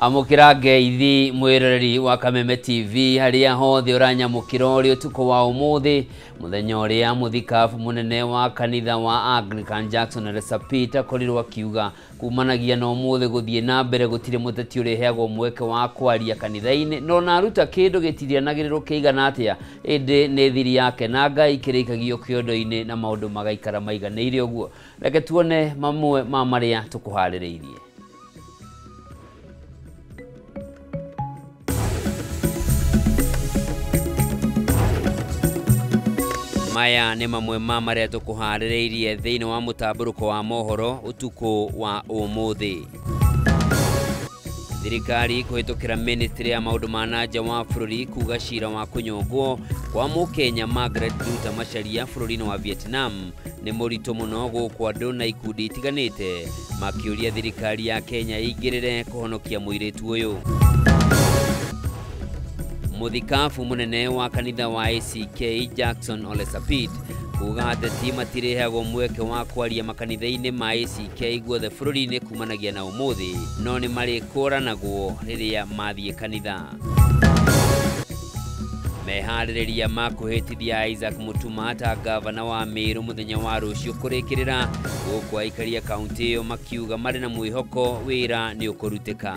Amũkĩra ngeithi mwĩroreri wa Kameme TV harĩa hothe ũranyamũkĩra ũrĩ ũtukũ wa ũmũthĩ, mũthenya ũrĩa mũthikabu mũnene wa kanitha wa Anglican Jackson Ole Sapit akorirwo akiuga kumanagia na ũmũthĩ gũthiĩ na mbere gũtirĩ mũteti ũrĩheagwo mweke wa kwaria kanitha-inĩ, no na aruta kĩndũ gĩtirianagĩrĩrwo kĩigana atĩa, ĩndĩ nĩ thiri yake na Ngai kĩrĩkagio kĩondo-inĩ na maũndũ magaikara maiganĩire ũguo. Reke tuone mamwe ma marĩa tũkũharĩrĩirie. Maya nĩ mamwe ma marĩa tũkũharĩrĩirie thĩinĩ wa mũtambũrũko wa mohoro ũtukũ wa ũmũthĩ. Thirikari kũhĩtũkĩra ministry ya maũndũ ma na nja wa bũrũri kuga cira wa kũnyongwo kwa mũkenya Margaret Nduta Macharia bũrũri-inĩ wa Vietnam nĩ mũritũ mũno gũkũ andũ na ikundi itiganĩte makĩũria thirikari ya Kenya ĩingĩrĩre kũhonokia mũirĩtu ũyũ. Mũthikabu mũnene wa kanitha wa ACK Jackson Ole Sapit kuga ateti matirĩheagwo mweke wa kwaria makanitha-inĩ ma ACK guothe bũrũri-inĩ kumanagia na ũmũthĩ, no nĩ marĩkũranagwo rĩrĩa mathiĩ kanitha. Meharĩrĩria ma kũhĩtithia Isaac Mutuma ta gavana wa Meru mũthenya wa rũciũ kũrĩkĩrĩra gũkũ aikaria kaunti ĩyo makiuga marĩ na mwĩhoko wĩra nĩ ũkũrutĩka.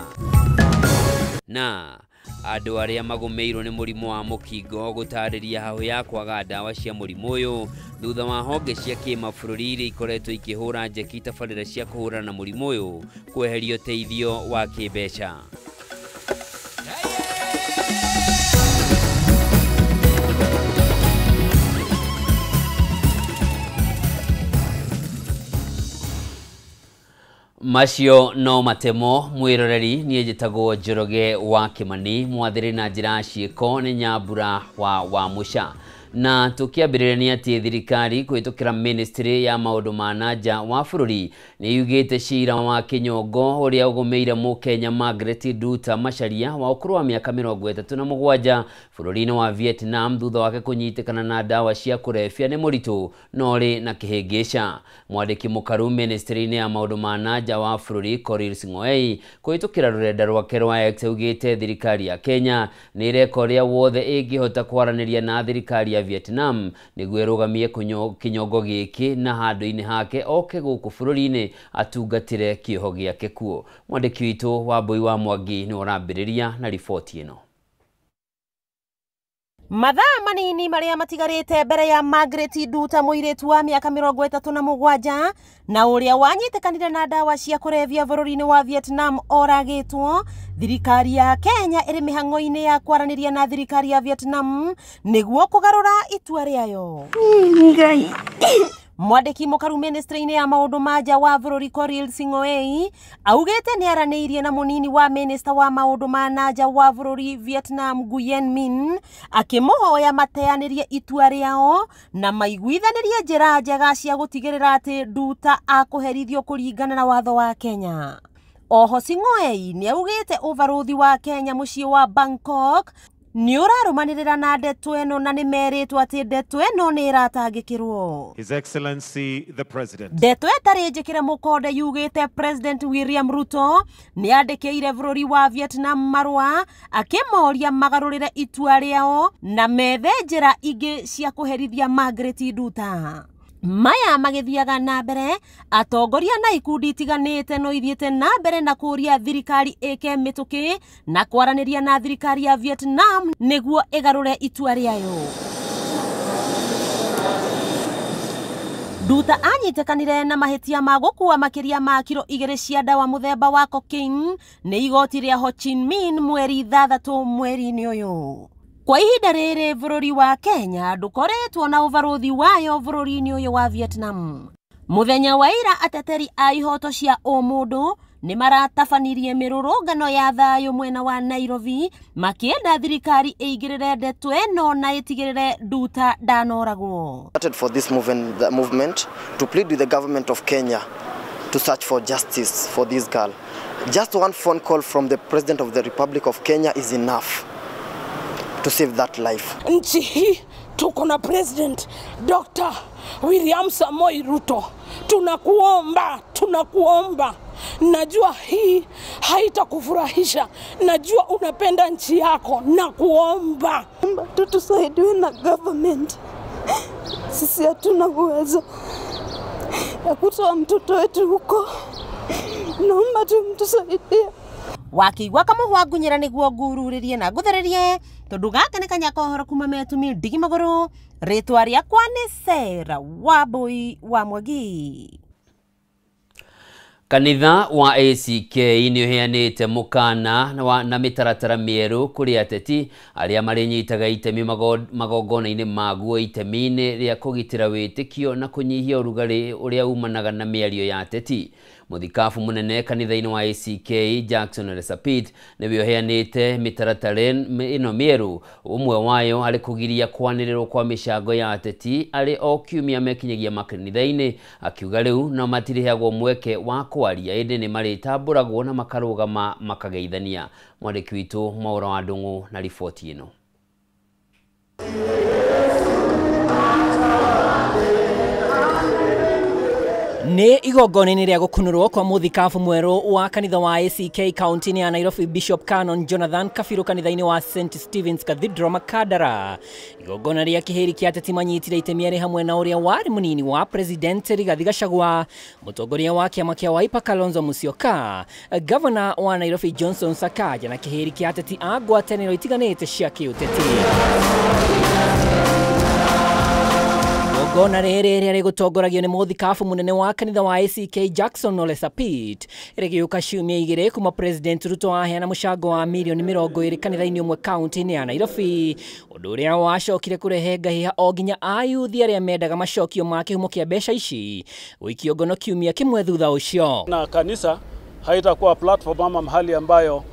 Na andũ arĩa magũmĩirwo nĩ mũrimũ wa mũkingo gũtarĩria hahũ ya kwaga ndawa cia mũrimũ ũyũ thutha wa honge cia kĩmabũrũri iria ikoretwo ikĩhũra njeki tabarĩra cia kũhũrana na mũrimũ ũyũ kweheria ũteithio wa kĩmbeca. Macio no matemo mwiroreri niĩ njĩtagwo Njoroge wa Kimani mwathĩrĩ na njĩra ciĩko nĩ Nyambura wa Wamũca. Na tũkĩambĩrĩria nĩ atĩ thirikari kũhĩtũkĩra ministry ya maũndũ ma na nja wa bũrũri nĩ yugĩte cira wa kĩnyongo ũrĩa ũgũmĩire mũkenya Margaret Nduta Macharia wa ũkũrũ wa mĩaka 37 bũrũri-inĩ wa Vietnam thutha wake kũnyitĩkana na ndawa cia kũrebia nĩ mũritũ no ũrĩ na kĩhĩngĩca. Mwandĩki mũkaru ministry-inĩ ya maũndũ ma na nja wa bũrũri Korir Sing'oei kũhĩtũkĩra rũrenda rwake rwa X augĩte thirikari ya Kenya nĩ ĩreka ũrĩa wothe ĩngĩhota kwaranĩria na thirikari ya Vietnam nĩguo ĩrũgamie kĩnyongo gĩkĩ na handũ-inĩ hake oke gũkũ bũrũri-inĩ atungatĩre kĩoho gĩake kuo. Mwandĩki witũ Wambui wa Mwangi nĩ ũrambĩrĩria na riboti ĩno. Mathaa manini marĩa matigarĩte mbere ya Margaret Nduta mũirĩtu wa mĩaka 37 na ũrĩa wanyitĩkanire na ndawa cia kũrebia bũrũri-inĩ wa Vietnam oragĩtwo, thirikari ya Kenya ĩrĩ mĩhang'o-inĩ ya kwaranĩria na thirikari ya Vietnam nĩguo kũgarũra itua rĩayo. Mwandĩki mũkaru ministry-inĩ ya maũndũ ma nja wa bũrũri Korir Sing'oei augĩte nĩ aranĩirie na mũnini wa minista wa maũndũ ma na nja wa bũrũri Vietnam Nguyen Minh akĩmũhoya mateanĩrie itua rĩao na maiguithanĩrie njĩra njega cia gũtigĩrĩra atĩ Nduta akũherithio kũringana na watho wa Kenya. Oho Sing'oei nĩ augĩte ũbarũthi wa Kenya mũciĩ wa Bangkok nĩ ũrarũmanĩrĩra na ndeto ĩno na nĩ merĩtwo atĩ ndeto ĩno nĩ ĩratangĩkĩrwo. His Excellency the President. Ndeto ĩtarĩ njĩkĩre mũkonde yugĩte President William Ruto nĩ andĩkĩire bũrũri wa Vietnam marũa akĩmoria magarũrĩre itua rĩao na methe njĩra ingĩ cia kũherithia Margaret Nduta. Maya magĩthiaga na mbere atongoria na ikundi itiganĩte no ithiĩte na mbere na kũria thirikari ĩke mĩtũkĩ na kwaranĩria na thirikari ya Vietnam nĩguo ĩgarũre itua rĩayo. Nduta anyitĩkanire na mahĩtia ma gũkua makĩria ma kiro 2 cia ndawa mũthemba wa cocaine nĩ igoti rĩa Ho Chi Minh mweri 6 mweri-inĩ ũyũ. Kwa ihinda rĩrĩ bũrũri wa Kenya ndũkoretwo na ũbarũthi wayo bũrũri-inĩ ũyũ wa Vietnam. Mũthenya wa ira ateteri a ihoto cia ũmũndũ nĩ maratabanirie mĩrũrũngano ya thayũ mwena wa Nairobi makĩenda thirikari ĩingĩrĩre ndeto ĩno na ĩtigĩrĩre Nduta ndanoragwo. For this movement to plead with the government of Kenya to search for justice for this girl. Just one phone call from the President of the Republic of Kenya is enough to save that life. Nchi hii tuko na President Dr. William Samoei Ruto. Tunakuomba, tunakuomba Najua hii haitakufurahisha, najua unapenda nchi yako na kuomba tusaidiwe na government. Sisi hatuna uwezo ya kutoa mtoto wetu huko, naomba tu mtusaidie. Wakigwa kamuhwa ngunyira niguo ngururirie na nguthererie tondu gaka nĩ kanya kohoro kuma metumi ndigi maguru. Rĩtwa rĩakwa nĩ Sarah Wambui wa Mwangi. Kanitha wa ACK nĩ ũheanĩte mũkana na mĩtaratara mĩerũ kũrĩ ateti arĩa marĩnyitaga itemi magongona-inĩ maguo itemi-inĩ rĩa kũgitĩra wĩtĩkio na kũnyihia ũrugarĩ ũrĩa umanaga na mĩario ya ateti. Mũthikabu mũnene kanitha-inĩ wa ACK Jackson Ole Sapit nĩwe ũheanĩte mĩtaratara ĩno mĩerũ, ũmwe wayo arĩ kũgiria kwanĩrĩrwo kwa mĩcango ya ateti arĩ o kiumia mekinyagia makanitha-inĩ, akiuga rĩu no matirĩheagwo mweke wa kwaria ĩndĩ nĩ marĩtambũragwo na makarũgama makageithania. Mwandĩki witũ Mwaura wa Ndung'u na riboti ĩno. Nĩ igongona-inĩ rĩa gũkunũrwo kwa mũthikabu mwerũ wa kanitha wa ACK kaunti-inĩ ya Nairobi Bishop Canon Jonathan Kabiru kanitha-inĩ wa St Stephen's Cathedral Makadara. Igongona rĩa kĩhĩri kĩa ateti manyitire itemi arĩ hamwe na ũrĩa warĩ mũnini wa President Rigathi Gachagua, mũtongoria wa kĩama kĩa Wiper Kalonzo Musyoka, Governor wa Nairobi Johnson Sakaja na kĩhĩri kĩa ateti a ngwatanĩro itiganĩte cia kĩũteti. Igongona rĩrĩ rĩrĩa rĩgũtongoragio nĩ mũthikabu mũnene wa kanitha wa ACK Jackson Ole Sapit rĩgĩũka ciumia igĩrĩ kuma President Ruto aheana mũcango wa mirioni 20 kanitha-inĩ ũmwe kaunti-inĩ ya Nairobi, ũndũ ũrĩa wacokire kũrehe ngahĩha o nginya ayuthi arĩa mendaga macokio ma kĩhumo kĩa mbeca ici gũikio ngono kiumia kĩmwe thutha ũcio. Na kanisa haitakuwa platform ama mahali ambayo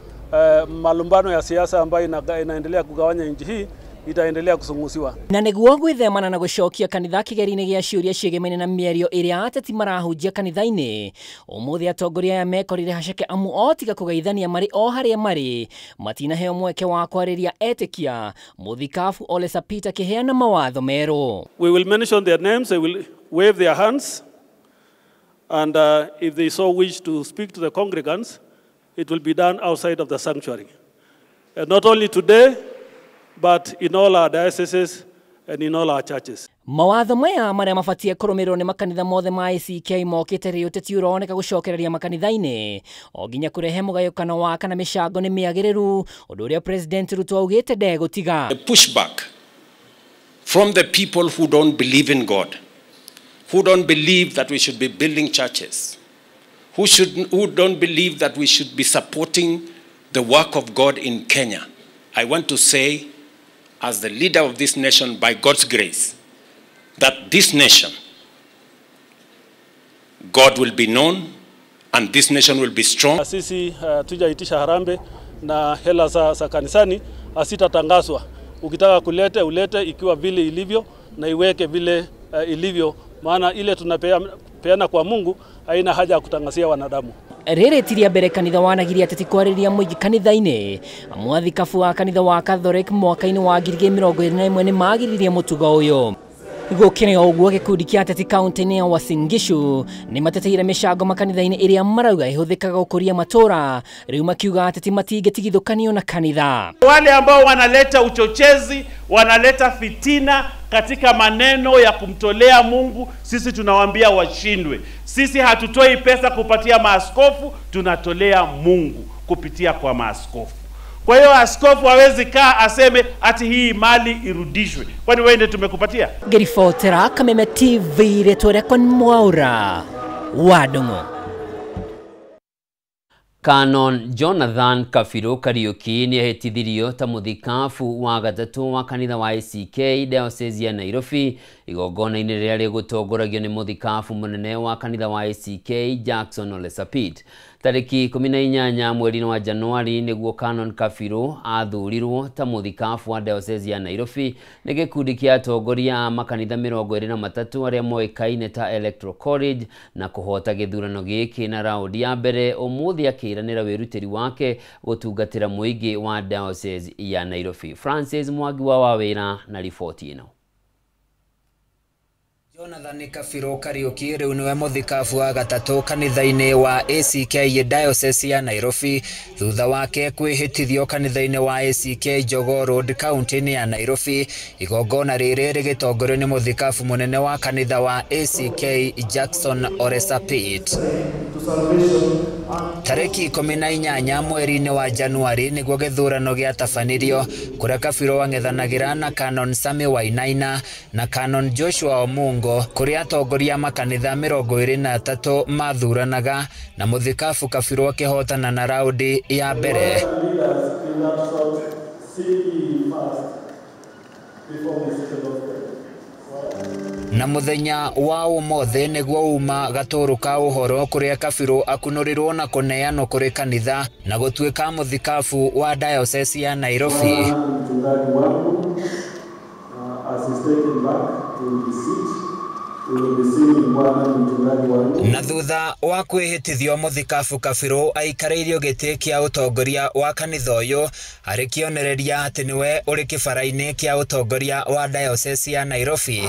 malumbano ya siasa ambayo inaendelea kugawanya nchi hii itaendelea kusungusiwa. Na nĩguo gwĩthemana na gũcokia kanitha kĩgeri-inĩ gĩa ciũria ciĩgemaine na mĩario ĩrĩa ateti marahunjia kanitha-inĩ, ũmũthĩ atongoria aya mekorire haceke amu o tiga kũgeithania marĩ o harĩa marĩ matinaheo mweke wa kwarĩria etĩkia. Mũthikabu Ole Sapit akĩheana mawatho merũ. We will mention their names, they will wave their hands, and if they so wish to speak to the congregants, it will be done outside of the sanctuary. And not only today, but in all our dioceses and in all our churches. Mawatho maya marĩa mabatie kũrũmĩrĩrwo nĩ makanitha mothe ma ACK mokĩte rĩ ũteti ũroneka gũcokereria makanitha-inĩ o nginya kũrehe mũgayũkano wa kana mĩcango nĩ mĩagĩrĩru, ũndũ ũrĩa President Ruto augĩte ndegũtiga. The pushback from the people who don't believe in God, who don't believe that we should be building churches, who don't believe that we should be supporting the work of God in Kenya. I want to say, as the leader of this nation, by God's grace, that this nation, God will be known and this nation will be strong. Sisi tujaitisha harambee na hela za kanisani asitatangazwa. Ukitaka kulete ulete ikiwa vile ilivyo na iweke vile ilivyo, maana ile tunapeana kwa Mungu haina haja ya kutangazia wanadamu. Rĩrĩ ti rĩa mbere kanitha wanagiria ateti kwarĩria mũingĩ kanitha-inĩ. Mwathikabu wa kanitha wa Catholic mwaka-inĩ wa 2021 nĩ magiririe mũtugo ũyũ. Gũkĩrĩ o ũguo, gĩkundi kĩa ateti kaunti-inĩ ya Uasin Gishu nĩ mateteire mĩcango makanitha-inĩ ĩrĩa marauga ĩhũthĩkaga gũkũria matũra, rĩu makiuga ateti matingĩtigithũkanio na kanitha. Wale ambao wanaleta uchochezi, wanaleta fitina katika maneno ya kumtolea Mungu, sisi tunawaambia washindwe. Sisi hatutoi pesa kupatia maaskofu, tunatolea Mungu kupitia kwa maaskofu. Kwa hiyo askofu hawezi kaa aseme ati hii mali irudishwe. Kwani wewe ndiye tumekupatia? Ngĩribotera Kameme TV, rĩtwa rĩakwa nĩ Mwaura wa Ndung'u. Canon Jonathan Kabiru Kariuki nĩ ahĩtithirio ta mũthikabu wa gatatũ wa kanitha wa ACK Diocese ya Nairobi igongona-inĩ rĩrĩa rĩgũtongoragio nĩ mũthikabu mũnene wa kanitha wa ACK Jackson Ole Sapit. Tarĩki 18 mweri-inĩ wa Januari nĩguo Canon Kabiru athurirwo ta mũthikabu wa Diocese ya Nairobi nĩ gĩkundi kĩa atongoria a makanitha 23 arĩa moĩkaine ta Electoral College na kũhota gĩthurano gĩkĩ na raundi ya mbere ũmũthĩ akĩĩranĩra wĩrutĩri wake gũtungatĩra mũingĩ wa Diocese ya Nairobi. Francis Mwangi wa Wawĩra na riboti ĩno. Jonathan Kabiru Kariuki rĩu nĩwe mũthikabu wa gatatũ kanitha-inĩ wa ACK Diocese ya Nairobi thutha wake kwĩhĩtithio kanitha-inĩ wa ACK Jogoo Road kaunti-inĩ ya Nairobi. Igongona rĩrĩ rĩgĩtongorio nĩ mũthikabu mũnene wa kanitha wa ACK Jackson Ole Sapit. Tarĩki 18 mweri-inĩ wa Januari nĩguo gĩthurano gĩatabanirio kũrĩa Kabiru ang'ethanagĩra na Canon Sami Wainaina na Canon Joshua Omungo kũrĩa atongoria makanitha 23 mathuranaga na mũthikabu Kabiru akĩhotana na raundi ya mbere. Na muthenya wa umuthi niguo uma gaturu ka uhoro kuria Kabiru akunurirwo na kuneanwo kuri kanitha na gutuika muthikabu wa diocese ya Nairobi. Na thutha wa kwihitithio muthikabu Kabiru aikarĩirio gĩtĩ kĩa ũtongoria wa kanitha ũyũ arĩ kĩonereria atĩ nĩwe ũrĩ kĩbara-inĩ kĩa ũtongoria wa diocese ya Nairobi.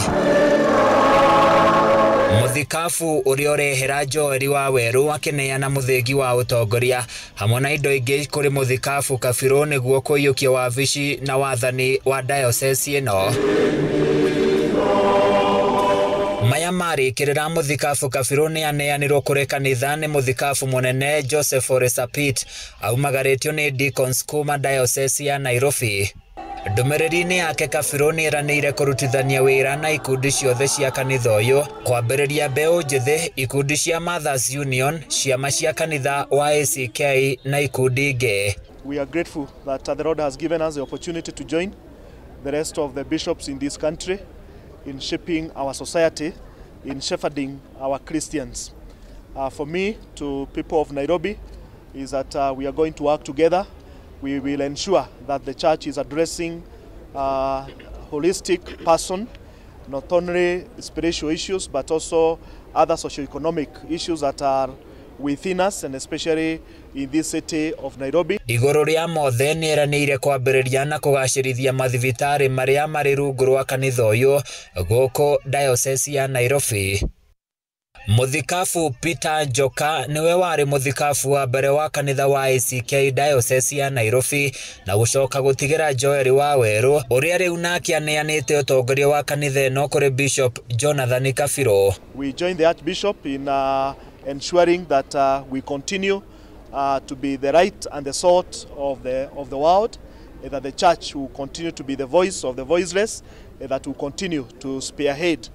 Muthikabu ũrĩa ũrehera Joel Waweru akĩneana mũthĩgi wa ũtongoria hamwe na indo ingĩ kũrĩ muthikabu Kabiru nĩguo kũiyũkia wabici na wathani wa diocese ĩno. Maya marĩkĩrĩra muthikabu Kabiru nĩ aneanirwo kũrĩ kanitha nĩ muthikabu mũnene Joseph Ole Sapit aumagarĩtio nĩ deacons kuma diocese ya Nairobi. Ndũmĩrĩri-inĩ yake Kabiru nĩ eranĩire kũrutithania wĩra na ikundi ciothe cia kanitha ũyũ kwambĩrĩria mbeũ njĩthĩ, ikundi cia Mothers Union, ciama cia kanitha wa ACK na ikundi ingĩ. We are grateful that the Lord has given us the opportunity to join the rest of the bishops in this country in shaping our society, in shepherding our Christians. For me, to people of Nairobi, is that we are going to work together. We will ensure that the church is addressing a holistic person, not only spiritual issues, but also other socioeconomic issues that are within us, and especially in this city of Nairobi. Igũrũ rĩa mothe nĩ eranĩire kwambĩrĩria na kũgacĩrithia mathibitarĩ marĩa marĩ rungu rwa kanitha ũyũ gũkũ diocese ya Nairobi. Muthikabu Peter Njoka niwe warĩ muthikabu wa mbere wa kanitha wa ACK diocese ya Nairobi na gũcoka gũtigĩra Joel Waweru ũrĩa rĩu nake aneanĩte ũtongoria wa kanitha ĩno kũrĩ Bishop Jonathan Kabiru. We join the Archbishop in ensuring that we continue to be the light and the salt of the world, and that the church will continue to be the voice of the voiceless, and that will continue to spearhead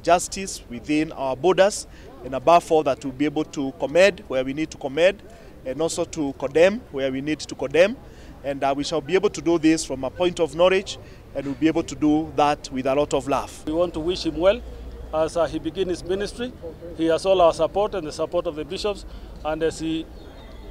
justice within our borders, and above all that we'll be able to commend where we need to commend, and also to condemn where we need to condemn, and we shall be able to do this from a point of knowledge, and we'll be able to do that with a lot of love. We want to wish him well as he begins his ministry. He has all our support and the support of the bishops, and as he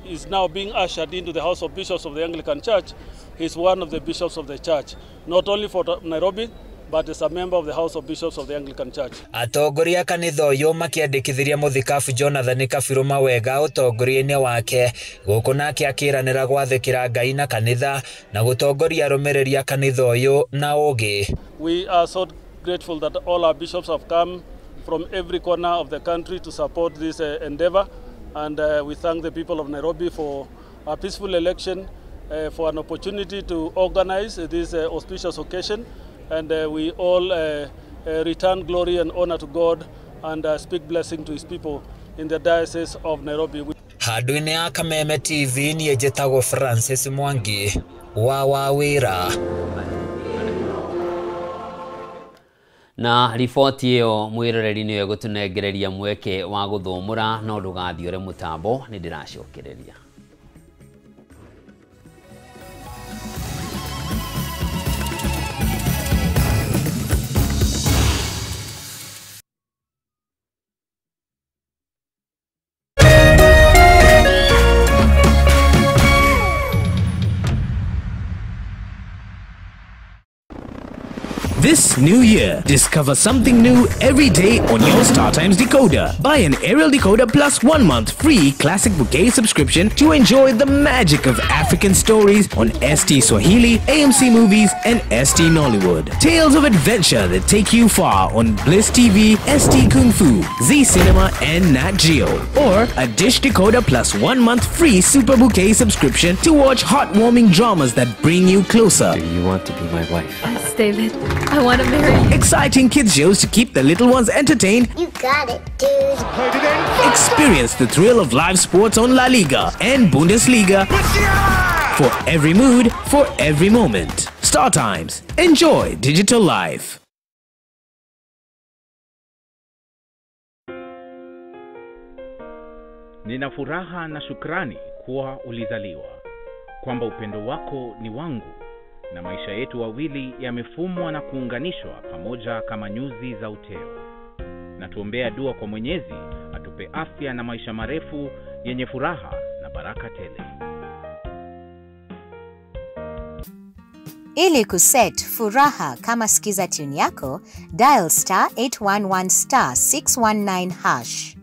is now being ushered into the House of Bishops of the Anglican Church, he's one of the bishops of the church, not only for Nairobi, but as a member of the House of Bishops of the Anglican Church. Atongoria kanitha ũyũ makĩandĩkithĩria muthikabu Jonathan Kabiru mawega ũtongoria-inĩ wake gũkũ nake akĩranĩra gwathĩkĩra Ngai na kanitha na gũtongoria arũmĩrĩri a kanitha ũyũ na ũũgĩ. We are so grateful that all our bishops have come from every corner of the country to support this endeavor, and we thank the people of Nairobi for a peaceful election, for an opportunity to organize this auspicious occasion. And we all return glory and honor to God and speak blessing to his people in the Diocese of Nairobi. Handũ-inĩ ya Kameme TV niĩ njĩtagwo Francis Mwangi wa Wawĩra. Na riboti ĩyo mwĩroreri nĩyo ĩgũtũnengereria mweke wa gũthũmũra no ndũgathiore mũtambo nĩ ndĩracokereria. This new year, discover something new every day on your StarTimes decoder. Buy an aerial decoder plus 1 month free Classic Bouquet subscription to enjoy the magic of African stories on ST Swahili, AMC Movies and ST Nollywood. Tales of adventure that take you far on Bliss TV, ST Kung Fu, Z Cinema and Nat Geo. Or a dish decoder plus 1 month free Super Bouquet subscription to watch heartwarming dramas that bring you closer. Do you want to be my wife? Yes, David. I want to marry you. Exciting kids shows to keep the little ones entertained. You got it, dude. Experience the thrill of live sports on La Liga and Bundesliga. For every mood, for every moment. StarTimes. Enjoy digital life. Nina furaha na shukrani kuwa ulizaliwa, kwamba upendo wako ni wangu na maisha yetu wawili yamefumwa na kuunganishwa pamoja kama nyuzi za uteo. Na tuombea dua kwa Mwenyezi atupe afya na maisha marefu yenye furaha na baraka tele. Ili kuset furaha kama skiza tune yako, dial star 811 star 619 hash.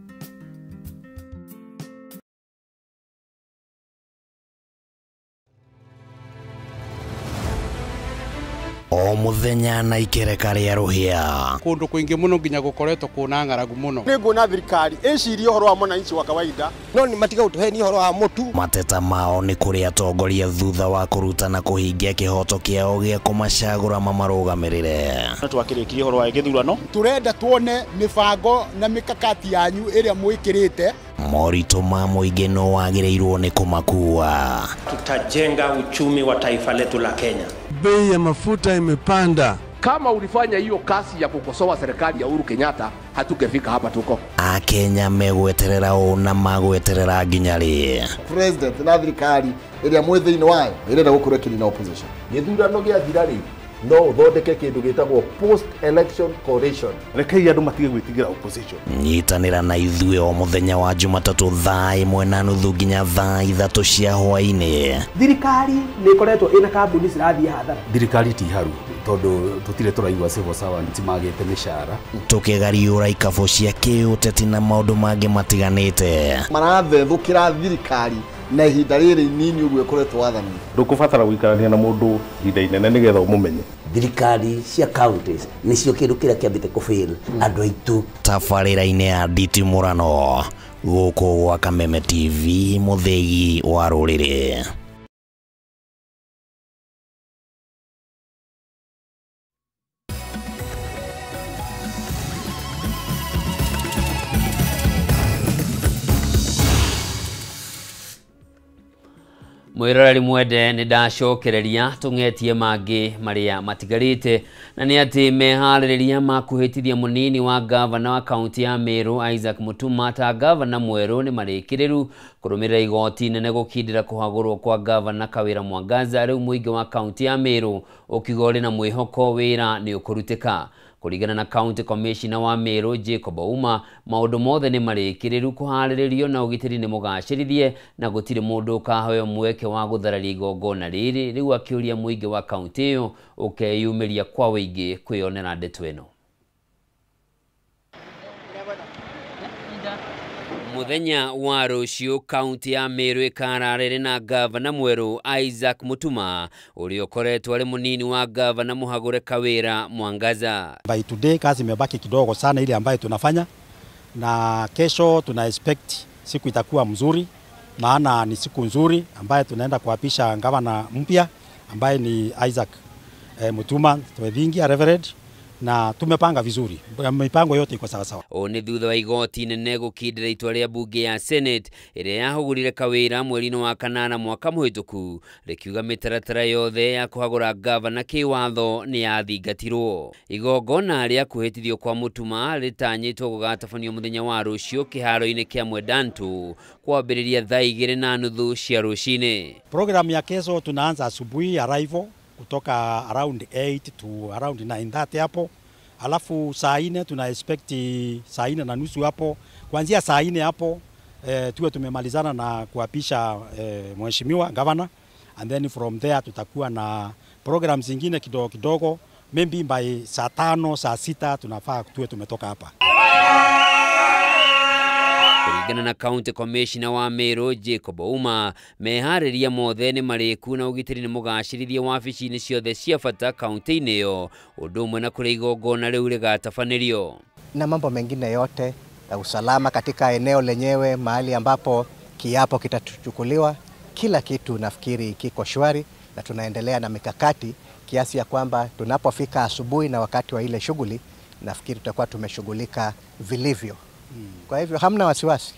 O muthenya na ikereka rĩa rũhĩa kundu kwingi muno nginya gukoretwo kuna ng'aragu muno. Nĩnguona thirikari ĩcirie ũhoro wa mwananchi wa kawaida no nĩ matiga gũtũhenia ũhoro wa mũtu. Mateta mao nĩ kũrĩ atongoria thutha wa kũruta na kũhingia kĩhoto kĩao gĩa kũmacagũra mamarũgamĩrĩre. No twakĩrĩkirie ũhoro wa gĩthurano, turenda tuone mĩbango na mĩkakati yanyu ĩrĩa mwĩkĩrĩte. Moritũ ma mũingĩ no wagĩrĩirwo nĩ kũmakua. Tutajenga uchumi wa taifa letu la Kenya. Bei ya mafuta imepanda. Kama ulifanya hiyo kazi ya kukosoa serikali ya Uhuru Kenyatta, hatungefika hapa tuko. Akenya megweterera ũ na magweterera nginya rĩ? President na thirikari ĩrĩa mwĩ thĩinĩ wayo ĩrenda gũkorwo ĩkĩnina opposition. Gĩthurano gĩathira rĩ, no ũthondeke kĩndũ gĩtagwo post election coalition. Rekei andũ matige gwĩtigĩra opposition. Nyitanĩra na ithuĩ o mũthenya wa Jumatatũ thaa 1:30 nginya thaa 3 cia hwaĩ-inĩ. Thirikari nĩ ĩkoretwo ĩna kambuni cirathiĩ hathara. Thirikari ti haru tondũ tũtirĩ tũraigua civil servants magĩte mĩcara. Tũkĩgariũra ikabũ cia kĩũteti na maũndũ mangĩ matiganĩte. Marathethũkĩra thirikari na ihinda rĩrĩ inini ũguo ĩkoretwo wathani. Ndũkũbatara gũikarania na mũndũ ihinda inene nĩgetha ũmũmenye. Thirikari cia counties nĩcio kĩndũ kĩrĩa kĩambĩte kũfail andũ aitũ. Tabarĩra-inĩ ya nditimũrano gũkũ gwa Kameme TV, mũthĩgi wa rũrĩrĩ. Mwiroreri mwende nĩ ndacokereria tũng'etie mangĩ marĩa matigarĩte, na nĩ atĩ meharĩrĩria ma kũhĩtithia mũnini wa gavana wa kaunti ya Meru Isaac Mutuma ta gavana mwerũ nĩ marĩkĩrĩru kũrũmĩrĩra igoti nene gũkindĩra kũhagũrwo kwa gavana Kawĩra Mwangaza. Rĩu mũingĩ wa kaunti ya Meru ũkiuga ũrĩ na mwĩhoko wĩra nĩ ũkũrutĩka. Kũringana na County Commissioner wa Meru Jacob Ouma, maũndũ mothe nĩ marĩkĩrĩru kũharĩrĩrio na ũgitĩri nĩ mũgacĩrithie na gũtirĩ mũndũ ũkaheo mweke wa gũthararia igongona rĩrĩ. Rĩu akĩũria mũingĩ wa kaunti ĩyo ũkeyumĩria kwa wĩingĩ kwĩyonera ndeto ĩno. Mũthenya wa rũciũ kaunti ya Meru ĩkararĩrĩ na gavana mwerũ Isaac Mutuma ũrĩa ũkoretwo arĩ mũnini wa gavana mũhagũre Kawĩra Mwangaza. By today kazi imebaki kidogo sana ile ambayo tunafanya, na kesho tuna expect siku itakuwa mzuri, maana ni siku nzuri ambayo tunaenda kuapisha gavana mpya ambaye ni Isaac Mutuma Twethingia Reverend, na tumepanga vizuri, mipango yote iko sawa sawa. O nĩ thutha wa igoti nene gũkindĩra itua rĩa bunge ya Senate ĩrĩa yahũgũrire Kawĩra mweri-inĩ wa kanana mwaka mũhĩtũku rĩkiuga mĩtaratara yothe ya kũhagũra gavana kĩwatho nĩ yathingatirwo. Igongona rĩa kũhĩtithio kwa Mutuma rĩtanyĩtwo gũgatabanio mũthenya wa rũciũ kĩharo-inĩ kĩa Mwendantu kwambĩrĩria thaa 2:30 cia rũcinĩ. Program ya kesho tunaanza asubuhi arrival kutoka around 8 to around 9:30 hapo. Alafu saa 4 tuna expect saa 4:30 hapo. Kuanzia saa 4 hapo tuwe tumemalizana na kuapisha mheshimiwa governor, and then from there tutakuwa na program zingine kidogo kidogo Maybe by saa 5, saa 6 tunafaa tuwe tumetoka hapa. Kũringana na County Commissioner wa Meru Jacob Ouma, meharĩria mothe nĩ marĩku na ũgitĩri nĩ mũgacĩrithie wabici-inĩ ciothe cia bata kaunti-inĩ ĩyo, ũndũ ũmwe na kũrĩa igongona rĩu rĩgatabanĩrio. Na mambo mengine yote ya usalama katika eneo lenyewe, mahali ambapo kiapo kitachukuliwa, kila kitu nafikiri kiko shwari, na tunaendelea na mikakati kiasi ya kwamba tunapofika asubuhi na wakati wa ile shughuli, nafikiri tutakuwa tumeshughulika vilivyo. Kwa hivyo hamna wasiwasi.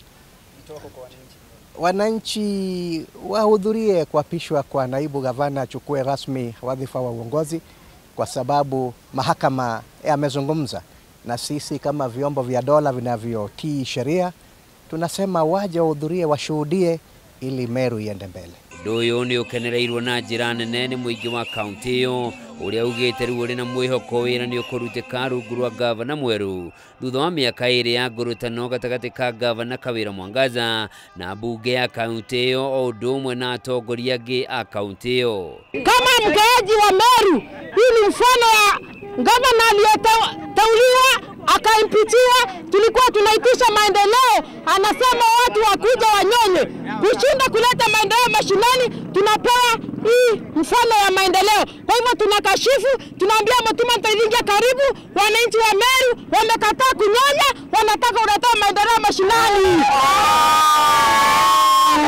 Wananchi wahudhurie kuapishwa kwa naibu gavana achukue rasmi wadhifa wa uongozi, kwa sababu mahakama yamezungumza na sisi kama vyombo vya dola vinavyotii sheria tunasema waje wahudhurie, washuhudie ili Meru iende mbele. Ũndũ ũyũ nĩ ũkenereirwo na njĩra nene nĩ mũingĩ wa kaunti ĩyo ũrĩa ugĩte rĩu ũrĩ na mwĩhoko wĩra nĩ ũkũrutĩka rungu rwa gavana mwerũ thutha wa mĩaka 2 ya ngũrũtano gatagatĩ ka gavana Kawĩra Mwangaza na mbunge ya kaunti ĩyo o ũndũ ũmwe na atongoria angĩ a kaunti ĩyo. Kama mkaaji wa Meru, hii ni mfano ya gavana aliyeteuliwa akaimpitiwa. Tulikuwa tunaitisha maendeleo, anasema watu wakuja wanyonye. Kushinda kuleta maendeleo mashinani, tunapewa hii mfano ya maendeleo. Kwa hivyo tunakashifu, tunaambia Mutuma Mtailingia karibu, wananchi wa Meru wamekataa kunyonya, wanataka kuleta maendeleo mashinani.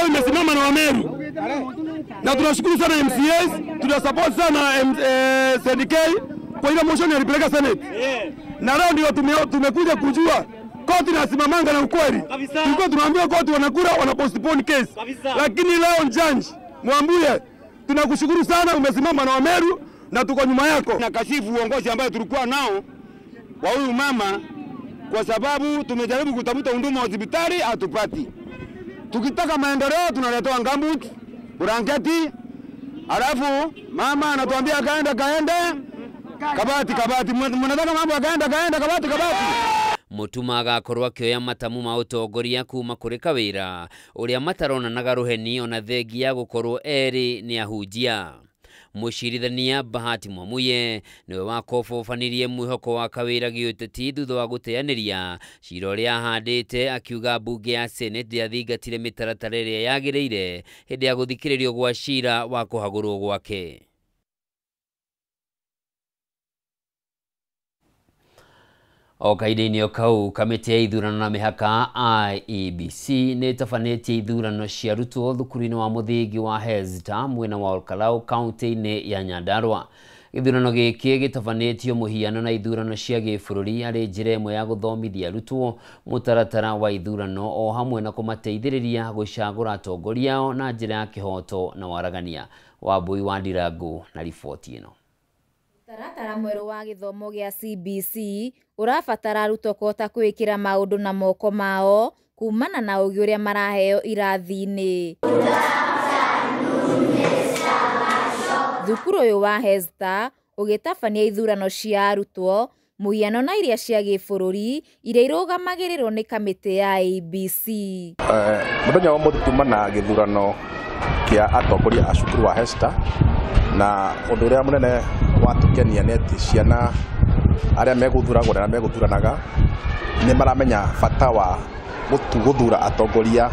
Imesimama na Wameru. Na tunashukuru sana MCAs, tunasupport sana SNK kwa ile motion alipeleka Senate. Na leo ndio tumekuja kujua koti nasimamanga na ukweli. Tulikuwa tunaambiwa koti wanakura wana postpone case. Lakini leo judge Mwambuye, tunakushukuru sana, umesimama na Wameru na tuko nyuma yako. Na kashifu uongozi ambayo tulikuwa nao wa huyu mama, kwa sababu tumejaribu kutafuta huduma hospitali hatupati. Tukitaka maendeleo tunaletewa gumboot, blanketi, alafu mama anatuambia kaenda kaenda kabati kabati, mnataka mambo akaenda kaenda kabati kabati. Mutuma agakorwo akĩoya matamu ma ũtongoria kuma kũrĩ Kawĩra ũrĩa mataronanaga rũheni ona thengia ya gũkorwo erĩ nĩ ahunjia. Mũcirithania Bahati Mwamuye nĩwe wakobobanirie mwĩhoko wa Kawĩra gĩũteti thutha wa gũteanĩria cira ũrĩa ahandĩte, akiuga mbunge ya Senate ndĩathingatire mĩtaratara ĩrĩa yagĩrĩire hĩndĩ ya gũthikĩrĩrio gwa cira wa kũhagũrwo gwake. O kahinda-inĩ o kau, kamĩtĩ ya ithurano na mĩhaka IEBC nĩ ĩtabanĩtie ithurano cia arutwo thukuru-inĩ wa mũthingi wa Hezta mwena wa Olkalau kaunti-inĩ ya Nyandarua. Gĩthurano gĩkĩ gĩtabanĩtio mũhiano na ithurano cia gĩbũrũri arĩ njĩra ĩmwe ya gũthomithia arutwo mũtaratara wa ithurano o hamwe na kũmateithĩrĩria gũcagũra atongoria ao na njĩra ya kĩhooto na waragania. Wambui wa Ndirangu na riboti ĩno. Mũtaratara mwerũ wa gĩthomo gĩa CBC ũrabatara arutwo kũhota kwĩĩkĩra maũndũ na moko mao kumana na ũgĩ ũrĩa maraheo irathi-inĩ. Thukuru ũyũ wa Hezta ũgĩtabania ithurano cia arutwo mũhiano na iria cia gĩbũrũri iria irũgamagĩrĩrwo nĩ kamĩtĩ ya IEBC. Mũthenya wa ũmũthĩ tuma na gĩthurano kĩa atongoria a cukuru wa Hezta, na ũndũ ũrĩa mũnene watukenia nĩ atĩ ciana arĩa megũthuragwo na arĩa megũthuranaga nĩ maramenya bata wa gũthura atongoria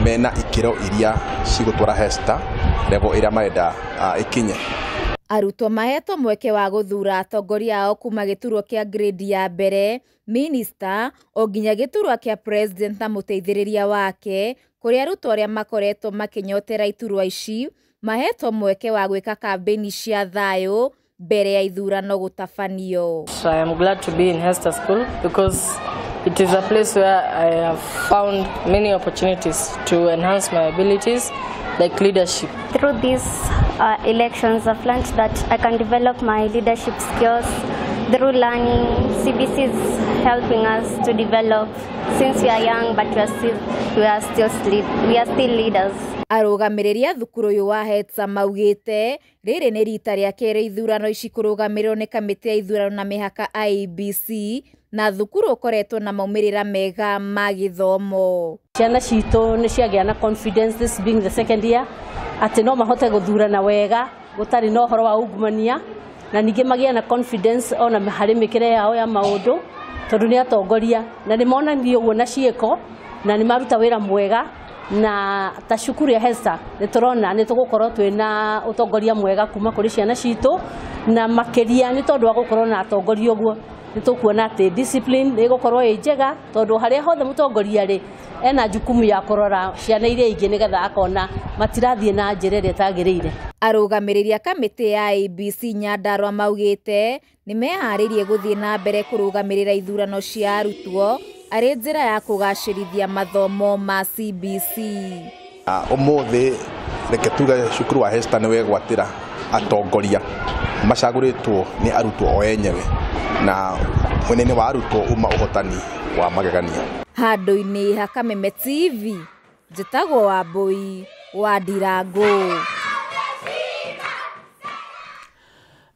mena ikĩro iria cigũtwara Hezta level ĩrĩa marenda ĩkinye. Arutwo mahetwo mweke wa gũthura atongoria ao kuma gĩturwa kĩa grade ya mbere, minista, o nginya gĩturwa kĩa president na mũteithĩrĩria wake, kũrĩa arutwo arĩa makoretwo makĩnyotera iturwa ici mahetwo mweke wa gwĩka kambĩini cia thayũ mbere ya ithurano gũtabanio. I am glad to be in Hezta School because it is a place where I have found many opportunities to enhance my abilities like leadership. Through these elections, I've learned that I can develop my leadership skills through learning. CBC is helping us to develop since we are young, but we are still leaders. Arũgamĩrĩri a thukuru ũyũ wa Hezta maugĩte rĩrĩ nĩ rita rĩa kerĩ ithurano ici kũrũgamĩrĩrwo nĩ kamĩtĩ ya ithurano na mĩhaka IEBC, na thukuru ũkoretwo na maumĩrĩra mega ma gĩthomo. Ciana citũ nĩ ciagĩa na confidence, this being the second year, atĩ no mahote gũthurana wega gũtarĩ na ũhoro wa ungumania, Na ningĩ magĩe na confidence ona harĩ mĩkĩre yao ya maũndũ, tondũ nĩ atongoria na nĩ monanirie ũguo na ciĩko na nĩ maruta wĩra mwega. Na ta cukuru ya Hester nĩ tũrona nĩ tũgũkorwo twĩna ũtongoria mwega kuma kũrĩ ciana citũ, na makĩria nĩ tondũ wa gũkorwo na atongoria ũguo nĩ tũkuona atĩ discipline nĩ ĩgũkorwo ĩ njega, tondũ harĩa hothe mũtongoria rĩ ena jukumu ya kũrora ciana iria ingĩ nĩgetha akona matirathiĩ na njĩra ĩrĩa ĩtagĩrĩire. Arũgamĩrĩri a kamĩtĩ ya IEBC Nyandarua maugĩte nĩ meharĩirie gũthiĩ na mbere kũrũgamĩrĩra ithurano cia arutwo arĩ njĩra ya kũgacĩrithia mathomo ma CBC. Ũmũthĩ reke tuge cukuru wa Hester nĩ wegwatĩra atongoria macagũrĩtwo nĩ arutwo o enyewe, na mwena-inĩ wa arutwo uma ũhotani wa magegania. Handũ-inĩ ha Kameme TV, njĩtagwo Wambui wa Ndirango.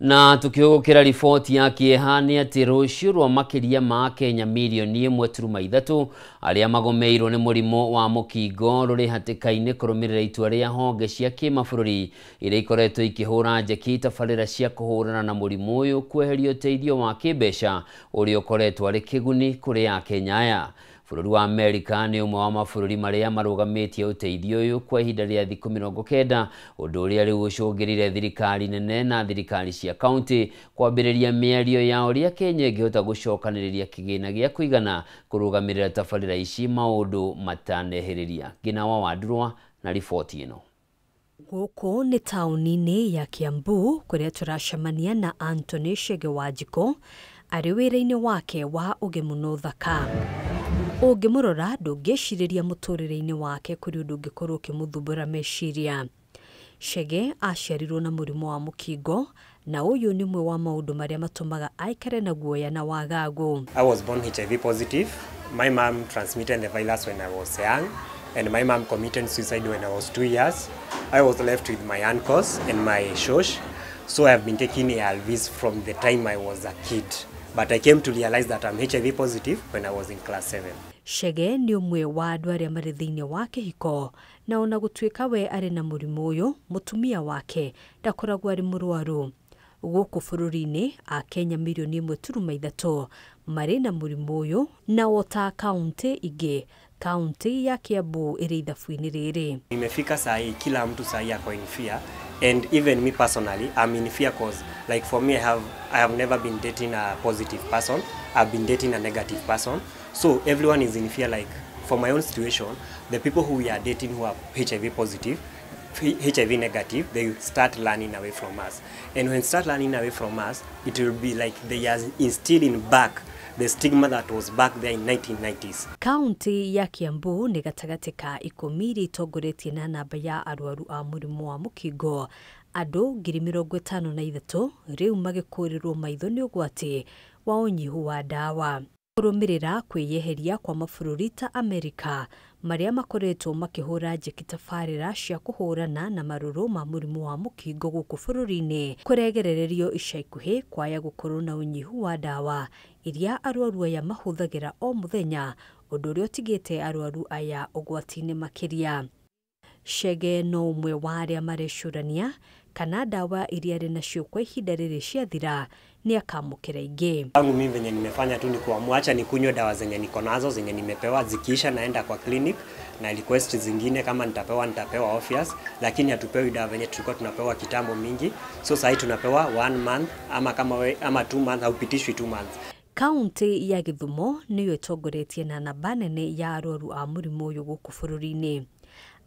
Na tukihũgũkĩra riboti ya kĩeha nĩ atĩ rũciũ rwa makĩria ma Kenya mirioni 1.3 arĩa magomeirwo nĩ mũrimũ wa mũkingo rũrĩ hatĩka-inĩ kũrũmĩrĩra itua rĩa honge cia kĩmabũrũri iria ikoretwo ikĩhũra njeki tabarĩra cia kũhũrana na mũrimũ ũyũ kweheria ũteithio wa kĩmbeca ũrĩa ũkoretwo arĩ kĩguni kũrĩ Akenya aya. Bũrũri wa Amerika nĩ ũmwe wa mabũrũri marĩa marũgamĩtie ũteithio ũyũ kwa ihinda rĩa thikũ 90, ũndũ ũrĩa rĩu ũcũngĩrĩire thirikari nene na thirikari cia kaunti kwambĩrĩria mĩario ya ũrĩa Kenya ĩngĩhota gũcokanĩrĩria kĩgĩna gĩa kũigana kũrũgamĩrĩra tabarĩra ici maũndũ matanehĩrĩria. Ngina wa Wandurwa na riboti ĩno. Gũkũ nĩ taũni-inĩ ya Kiambu kũrĩa tũracemania na Anthony Chege Wanjikũ arĩ wĩra-inĩ wake wa ũgemu thaka. Ũngĩmũrora ndũngĩcirĩria mũtũrĩre-inĩ wake kũrĩ ũndũ ũngĩkorwo ũkĩmũthumbũra meciria. Chege aciarirwo na mũrimũ wa mũkingo na ũyũ nĩ ũmwe wa maũndũ marĩa matũmaga aikare na guoya na wagagu. I was born HIV positive. My mom transmitted the virus when I was young, and my mom committed suicide when I was 2 years. I was left with my uncles and my shosh, so I have been taking ARVs from the time I was a kid. But I came to realize that I'm HIV positive when I was in class 7. Chege nĩ ũmwe wa andũ arĩa marĩ thĩinĩ wa kĩhiko, na ona gũtuĩka we arĩ na mũrimũ ũyũ, mũtumia wake ndakoragwo arĩ mũrwaru. Gũkũ bũrũri-inĩ Akenya mirioni 1.3 marĩ na mũrimũ ũyũ, na ota kaunti ingĩ, kaunti ya Kiambu ĩrĩ ithabu-inĩ rĩrĩ. Imefika saa hii kila mtu saa hii ako in fear, and even me personally I'm in fear cause like for me I have never been dating a positive person. I've been dating a negative person. So everyone is in fear. Like for my own situation, the people who we are dating who are HIV positive, HIV negative, they start learning away from us. And when start learning away from us, it will be like they are instilling back the stigma that was back there in 1990s. Kaunti ya Kiambu nĩ gatagatĩ ka 10 iria itongoretie na namba ya arwaru a mũrimũ wa mũkingo. Andũ 53,000 rĩu magĩkũrĩrwo maitho nĩ ũgwati wa ũnyihu wa ndawa. Kũrũmĩrĩra kwĩyeheria kwa mabũrũri ta Amerika marĩa makoretwo makĩhũra njeki tabarĩra cia kũhũrana na marũrũ ma mũrimũ wa mũkingo gũkũ bũrũri-inĩ kũregerererio ica ikuhĩ kwaya gũkorwo na ũnyihu wa ndawa iria arwaru aya mahũthagĩra o mũthenya, ũndũ ũrĩa ũtigĩte arwaru aya ũgwati-inĩ makĩria. Chege no ũmwe wa arĩa marecũrania kana ndawa iria arĩ nacio kwa ihinda rĩrĩ ciathira nĩ akamũkĩra ingĩ. Tangu mimi venye nimefanya tu ni kuamua acha nikunywe dawa zenye niko nazo zenye nimepewa, zikiisha naenda kwa clinic na request zingine kama nitapewa obvious, lakini hatupewi dawa venye tulikuwa tunapewa kitambo mingi. So sasa tunapewa 1 month ama kama we, ama 2 months, haupitishwi 2 months. Kaunti ya Githumo nĩyo ĩtongoretie na namba nene ya arwaru a mũrimũ ũyũ gũkũ bũrũri-inĩ.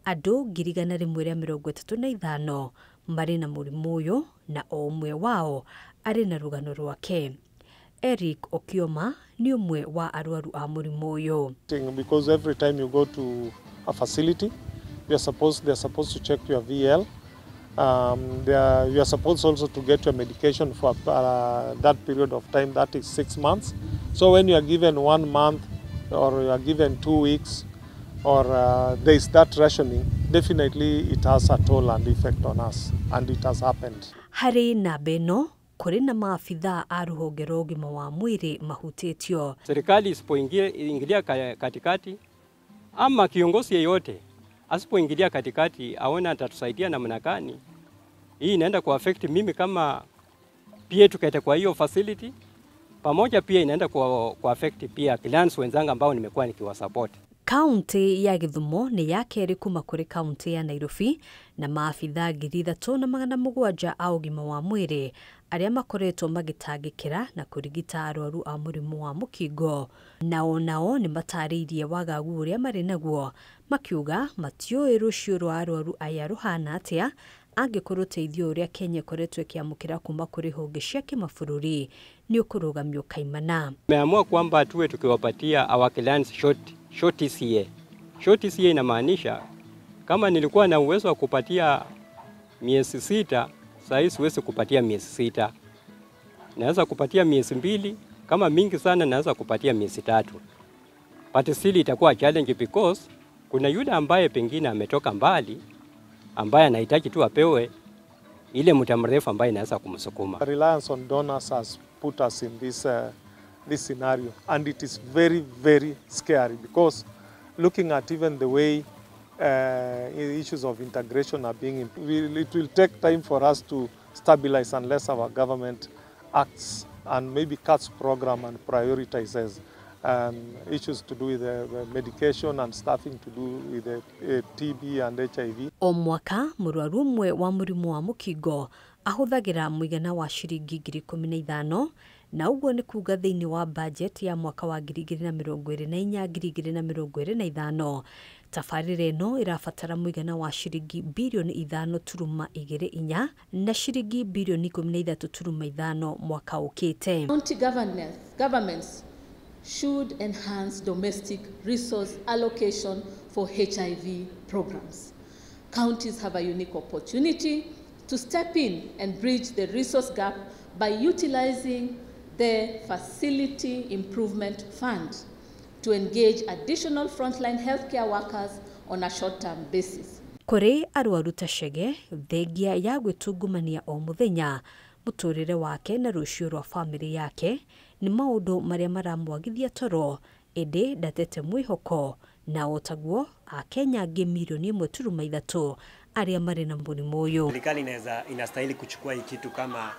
Andũ 135,000 marĩ na mũrimũ ũyũ na o ũmwe wao arĩ na rũgano rwake. Eric Okioma nĩ ũmwe wa arwaru a mũrimũ ũyũ. Because every time you go to a facility, they are supposed to check your VL. You are supposed also to get your medication for that period of time, that is 6 months. So when you are given 1 month or you are given 2 weeks or there is that rationing, definitely it has a toll and effect on us, and it has happened. Harĩ namba ĩno kũrĩ na maabithaa a rũhonge rwa ũgima wa mwĩrĩ mahutĩtio. Serikali isipoingilia katikati ama kiongozi yeyote asipoingilia katikati aone atatusaidia namna gani, hii inaenda ku affect mimi kama Pia tukaita kwa hiyo facility pamoja, pia inaenda kwa affect pia clients wenzangu ambao nimekuwa nikiwasupport. Kaunti ya Githumo nĩ ya kerĩ kuma kũrĩ kaunti ya Nairobi na maabithaa 3700 a ũgima wa mwĩrĩ arĩa makoretwo magĩtangĩkĩra na kũrigita arwaru a mũrimũ wa mũkingo. Nao nao nĩ matarĩirie wagagu ũrĩa marĩ naguo, makiuga matiũĩ rũciũ rwa arwaru aya rũhana atĩa angĩkorwo ũteithio ũrĩa Kenya ĩkoretwo ĩkĩamũkĩra kuma kũrĩ honge cia kĩmabũrũri nĩ ũkũrũgamio kaimana. Tumeamua kwamba tuwe tukiwapatia our clients short TCA. Short TCA inamaanisha kama nilikuwa na uwezo wa kupatia miezi 6, sasa siwezi kupatia miezi 6. Naweza kupatia miezi 2, kama mingi sana naweza kupatia miezi 3. But still itakuwa challenge because kuna yule ambaye pengine ametoka mbali ambaye anahitaji tu apewe ile muda mrefu ambaye inaweza kumsukuma. Reliance on donors has put us in this scenario, and it is very, very scary because looking at even the way issues of integration are being, it will take time for us to stabilize unless our government acts and maybe cuts program and prioritizes issues to do with the medication and staffing to do with the TB and HIV. O mwaka mũrwaru ũmwe wa mũrimũ wa mũkingo ahũthagĩra mũigana wa ciringi 15,000, na ũguo nĩ kuga thĩinĩ wa budget ya mwaka wa 2024 2025 tabarĩra ĩno ĩrabatara mũigana wa ciringi birioni 5.24 na ciringi birioni 13.5 mwaka ũkĩte. County governments should enhance domestic resource allocation for HIV programs. Counties have a unique opportunity to step in and bridge the resource gap by utilizing the Facility Improvement Fund to engage additional frontline healthcare workers on a short-term basis. Kũrĩ arwaru ta Chege, thengia ya gwĩtungumania o mũthenya, mũtũrĩre wake na rũciũ rwa bamĩrĩ yake nĩ maũndũ marĩa maramwagithia toro, ĩndĩ ndatete mwĩhoko na o taguo Akenya angĩ milioni 1.3 arĩa marĩ na mũrimũ ũyũ. Serikali inastahili kuchukua hii kitu kama,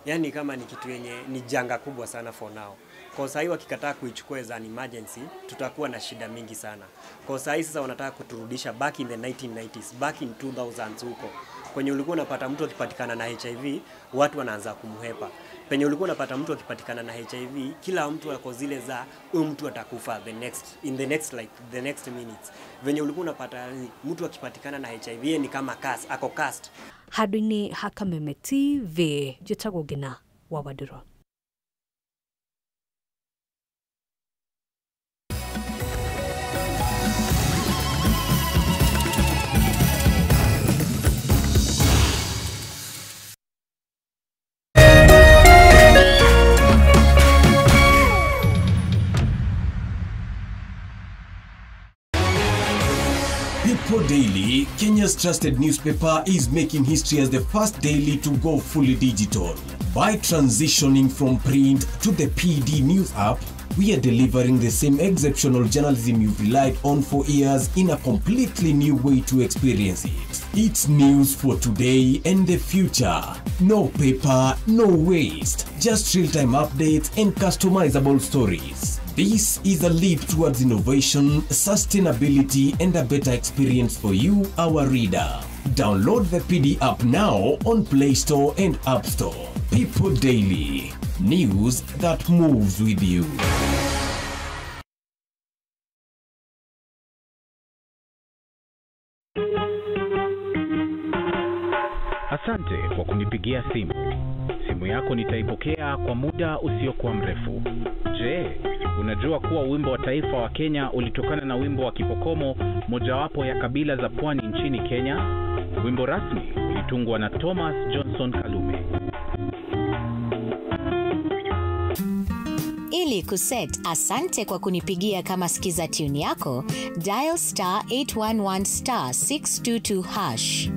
yani kama ni kitu yenye ni janga kubwa sana for now. Kwa sahi wakikataa kuichukua as an emergency, tutakuwa na shida mingi sana. Kwa sahi sasa wanataka kuturudisha back in the 1990s, back in 2000s huko. Kwenye ulikuwa unapata mtu akipatikana na HIV, watu wanaanza kumhepa. Penye ulikuwa unapata mtu akipatikana na HIV, kila mtu ako zile za huyu mtu atakufa in the next minutes. Venye ulikuwa unapata mtu akipatikana na HIV ni kama cast, ako cast. Handũ-inĩ ha Kameme TV, njĩtagwo Ngina wa Wandũrũ. People Daily, Kenya's trusted newspaper, is making history as the first daily to go fully digital. By transitioning from print to the PD News app, we are delivering the same exceptional journalism you've relied on for years in a completely new way to experience it. It's news for today and the future. No paper, no waste, just real-time updates and customizable stories. This is a leap towards innovation, sustainability, and a better experience for you, our reader. Download the PD app now on Play Store and App Store. People Daily, news that moves with you. Asante kwa kunipigia simu. Simu yako nitaipokea kwa muda usiokuwa mrefu. Je, unajua kuwa wimbo wa taifa wa Kenya ulitokana na wimbo wa Kipokomo, mojawapo ya kabila za pwani nchini Kenya? Wimbo rasmi ulitungwa na Thomas Johnson Kalume. Ili kuset asante kwa kunipigia kama skiza tune yako, dial star 811 star 622 hash.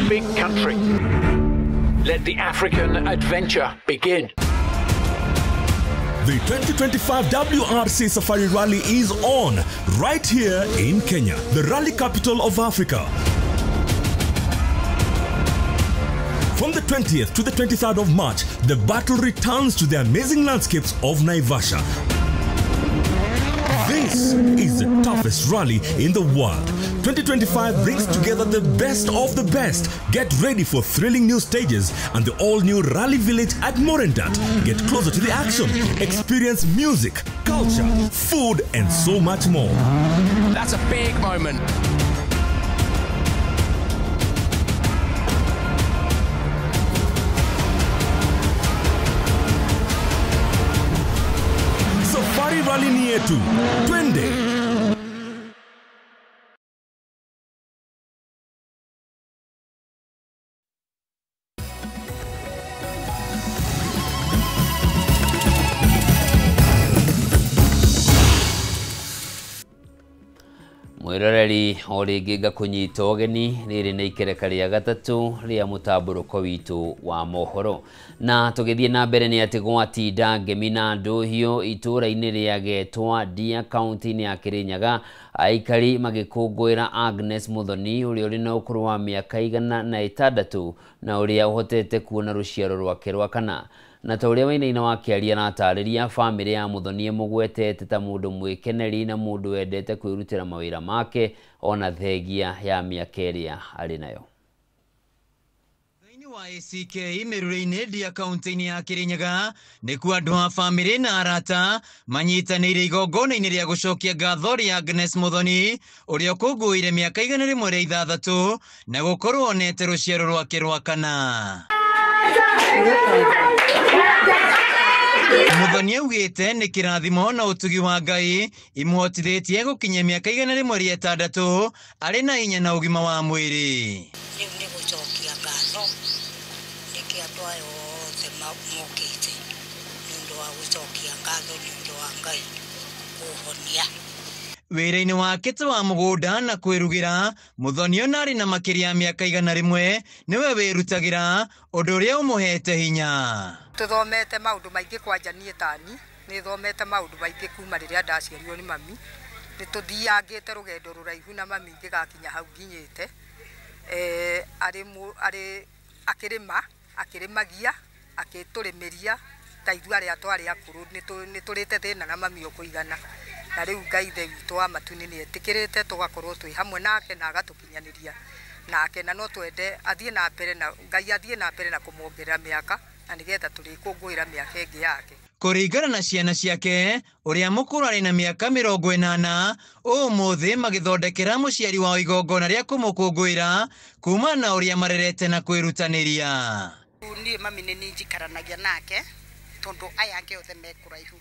Big country. Let the African adventure begin. The 2025 WRC Safari Rally is on right here in Kenya, the rally capital of Africa. From the 20th to the 23rd of March, the battle returns to the amazing landscapes of Naivasha. This is the toughest rally in the world. 2025 brings together the best of the best. Get ready for thrilling new stages and the all-new Rally Village at Morendat. Get closer to the action, experience music, culture, food, and so much more. That's a big moment. Safari Rally ni yetu. Twende! Mwiroreri o rĩngĩ ngakũnyita ũgeni rĩrĩ nĩ ikereka rĩa gatatũ rĩa mũtambũrũko witũ wa mohoro na tũgĩthiĩ na mbere nĩ atĩ gwatinda ngemi na ndũhiũ itũũra-inĩ rĩa Getwa Ndia kaunti-inĩ ya Kĩrĩnyaga aikari magĩkũngũĩra Agnes Muthoni ũrĩa ũrĩ na ũkũrũ wa mĩaka 106 na ũrĩa ũhotete kuona rũciaro rwake rwa kana. Na ta ũrĩa Wainaina wakĩaria na atarĩria bamĩrĩ ya Muthoni ĩmũgwetete ta mũndũ mwĩkeneri na mũndũ wendete kwĩrutĩra mawĩra make ona thengia ya mĩaka ĩrĩa arĩ nayo. Thĩinĩ wa ACK Mĩrure-inĩ Ndia kaunti-inĩ ya Kĩrĩnyaga nĩkuo andũ a bamĩrĩ na arata manyitanĩire igongona-inĩ rĩa gũcokia ngatho rĩa Agnes Muthoni ũrĩa ũkũngũĩire mĩaka 106 na gũkorwo onete rũciaro rwake rwa kana. Muthoni augĩte nĩ kĩrathimo na ũtugi wa Ngai imũhotithĩtie gũkinyia mĩaka 106 arĩ na hinya na ũgima wa mwĩrĩ. Rĩu nĩ gũcokia ngatho nĩkĩ andũ aya othe mokĩte nĩ ũndũ wa gũcokia ngatho nĩ ũndũ wa Ngai kũhonia. Wĩra-inĩ wake ta wa mũgũnda na kwĩrugĩra, Muthoni ona arĩ na makĩria ya mĩaka 100 nĩwe wĩrutagĩra ũndũ ũrĩa ũmũhete hinya. Tũthomete maũndũ maingĩ kwanja niĩ tani nĩ thomete maũndũ maingĩ kuma rĩrĩa ndaciarirwo nĩ mami nĩ tũthiangĩte rũgendo rũraihu na mami ngĩgakinya hau nginyĩte arĩ akĩrĩma akĩrĩmagia akĩtũrĩmĩria ta ithuĩ arĩa twarĩ akũrũ nĩ tũrĩte thĩna na mami o kũigana na rĩu Ngai ithe witũ wa matu-inĩ nĩ etĩkĩrĩte tũgakorwo twĩ hamwe nake na agatũkinyanĩria nake na no twende athiĩ na mbere na Ngai athiĩ na mbere na kũmuongerera mĩaka na nĩgetha tũrĩkũngũĩra mĩaka ĩngĩ yake. Kũringana na ciana ciake ũrĩa mũkũrũ arĩ na mĩaka 80 ũmũthĩ magĩthondekera mũciari wao igongona rĩa kũmũkũngũĩra kuma na ũrĩa marerete na kwĩrutanĩria. Niĩ mami nĩ niĩ njikaranagia nake tondũ aya angĩ othe me kũraihu.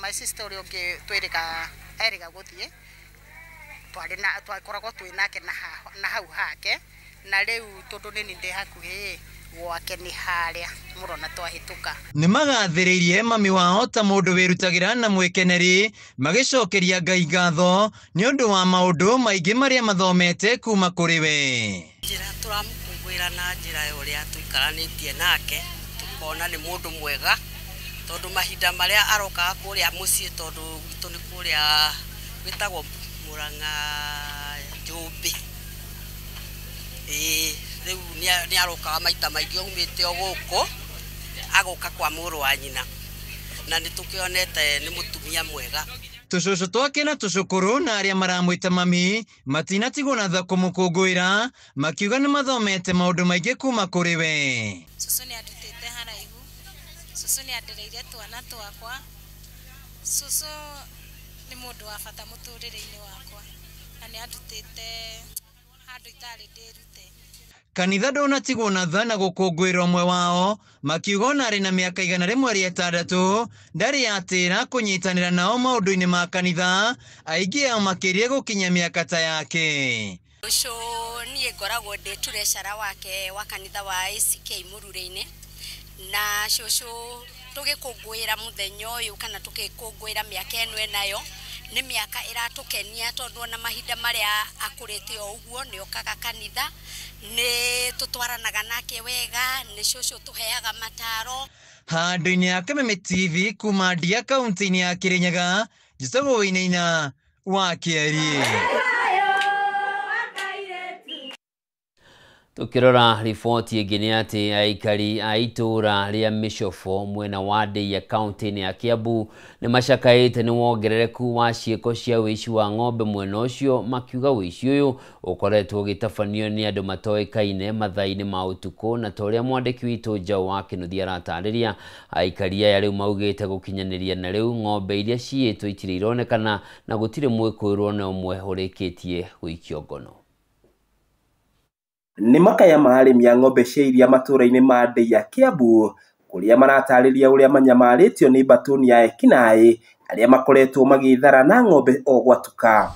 My sister ũrĩa ũngĩ twĩrĩga erĩga gũthiĩ twarĩ na twakoragwo twĩ nake na hau hake na rĩu tondũ nĩ niĩ ndĩ hakuhĩ gwake nĩ harĩa mũrona twahĩtũka. Nĩ magathĩrĩirie mami wao ta mũndũ wĩrutagĩra na mwĩkeneri magĩcokeria Ngai ngatho nĩ ũndũ wa maũndũ maingĩ marĩa mathomete kuma kũrĩ we. Njĩra tũramũkũngũĩra na njĩra ya ũrĩa tũikaranĩtie nake tũkona nĩ mũndũ mwega tondũ mahinda marĩa arokaga kũrĩa mũciĩ tondũ gwitũ nĩ kũrĩa gwĩtagwo Mũrang'a Njũmbĩ. Rĩu nĩ arokaga maita maingĩ aumĩte o gũkũ agoka kwa mũrũ wa nyina na nĩ tũkĩonete nĩ mũtumia mwega. Tũcũcũ twake na tũcũkũrũ na arĩa maramwĩta mami matinatigwo na tha kũmũkũngũĩra makiuga nĩ mathomete maũndũ maingĩ kuma kũrĩ we. Cũcũ nĩ andutĩte haraihu, cũcũ nĩ andereire twana twakwa, cũcũ nĩ mũndũ wa bata mũtũrĩre-inĩ wakwa na nĩ andutĩte handũ itarĩ ndĩrute. Kanitha ndũnatigwo na tha na gũkũngũĩra ũmwe wao makiuga ona arĩ na mĩaka 106 ndarĩ yatĩra kũnyitanĩra nao maũndũ-inĩ ma kanitha aingĩ ao makĩria gũkinya mĩaka ta yake. Ũcio niĩ ngoragwo ndĩ treasurer wake wa kanitha wa ACK Mũrure-inĩ na cũcũ tũgĩkũngũĩra mũthenya ũyũ kana tũgĩkũngũĩra mĩaka ĩno enayo nĩ mĩaka ĩratũkenia tondũ ona mahinda marĩa akũrĩte o ũguo nĩ okaga kanitha nĩ tũtwaranaga nake wega nĩ cũcũ tũheaga mataro. Handũ-inĩ ya Kameme TV kuma Ndia kaunti-inĩ ya Kirinyaga, njĩtagwo Wainaina wa Kĩeri. Tukirora riboti ĩngĩ nĩ atĩ aikari a itũũra rĩa Mĩcobó mwena wa Ndeiya kaunti-inĩ ya Kiambu nĩ macakaĩte nĩ wongerereku wa ciĩko cia ũici wa ng'ombe mwena ũcio, makiuga ũici ũyũ ũkoretwo ũgĩtabanio nĩ andũ matoĩkaine mathaa-inĩ ma ũtukũ, na ta ũrĩa mwandĩki witũ Njaũ wa Kĩnuthia aratarĩria, aikari aya rĩu maugĩte gũkinyanĩria na rĩu ng'ombe iria ciiyĩtwo itirĩ ironekana na gũtirĩ mwĩkũĩrwo ona ũmwe ũrĩkĩtie gũikio ngono. Nĩ makaya ma arĩmi a ng'ombe cia iria matũũra-inĩ ma Ndeiya Kiambu, kũrĩa maratarĩria ũrĩa manyamarĩtio nĩ mbatũni ya ekinaĩ arĩa makoretwo magĩthara na ng'ombe o gwatuka.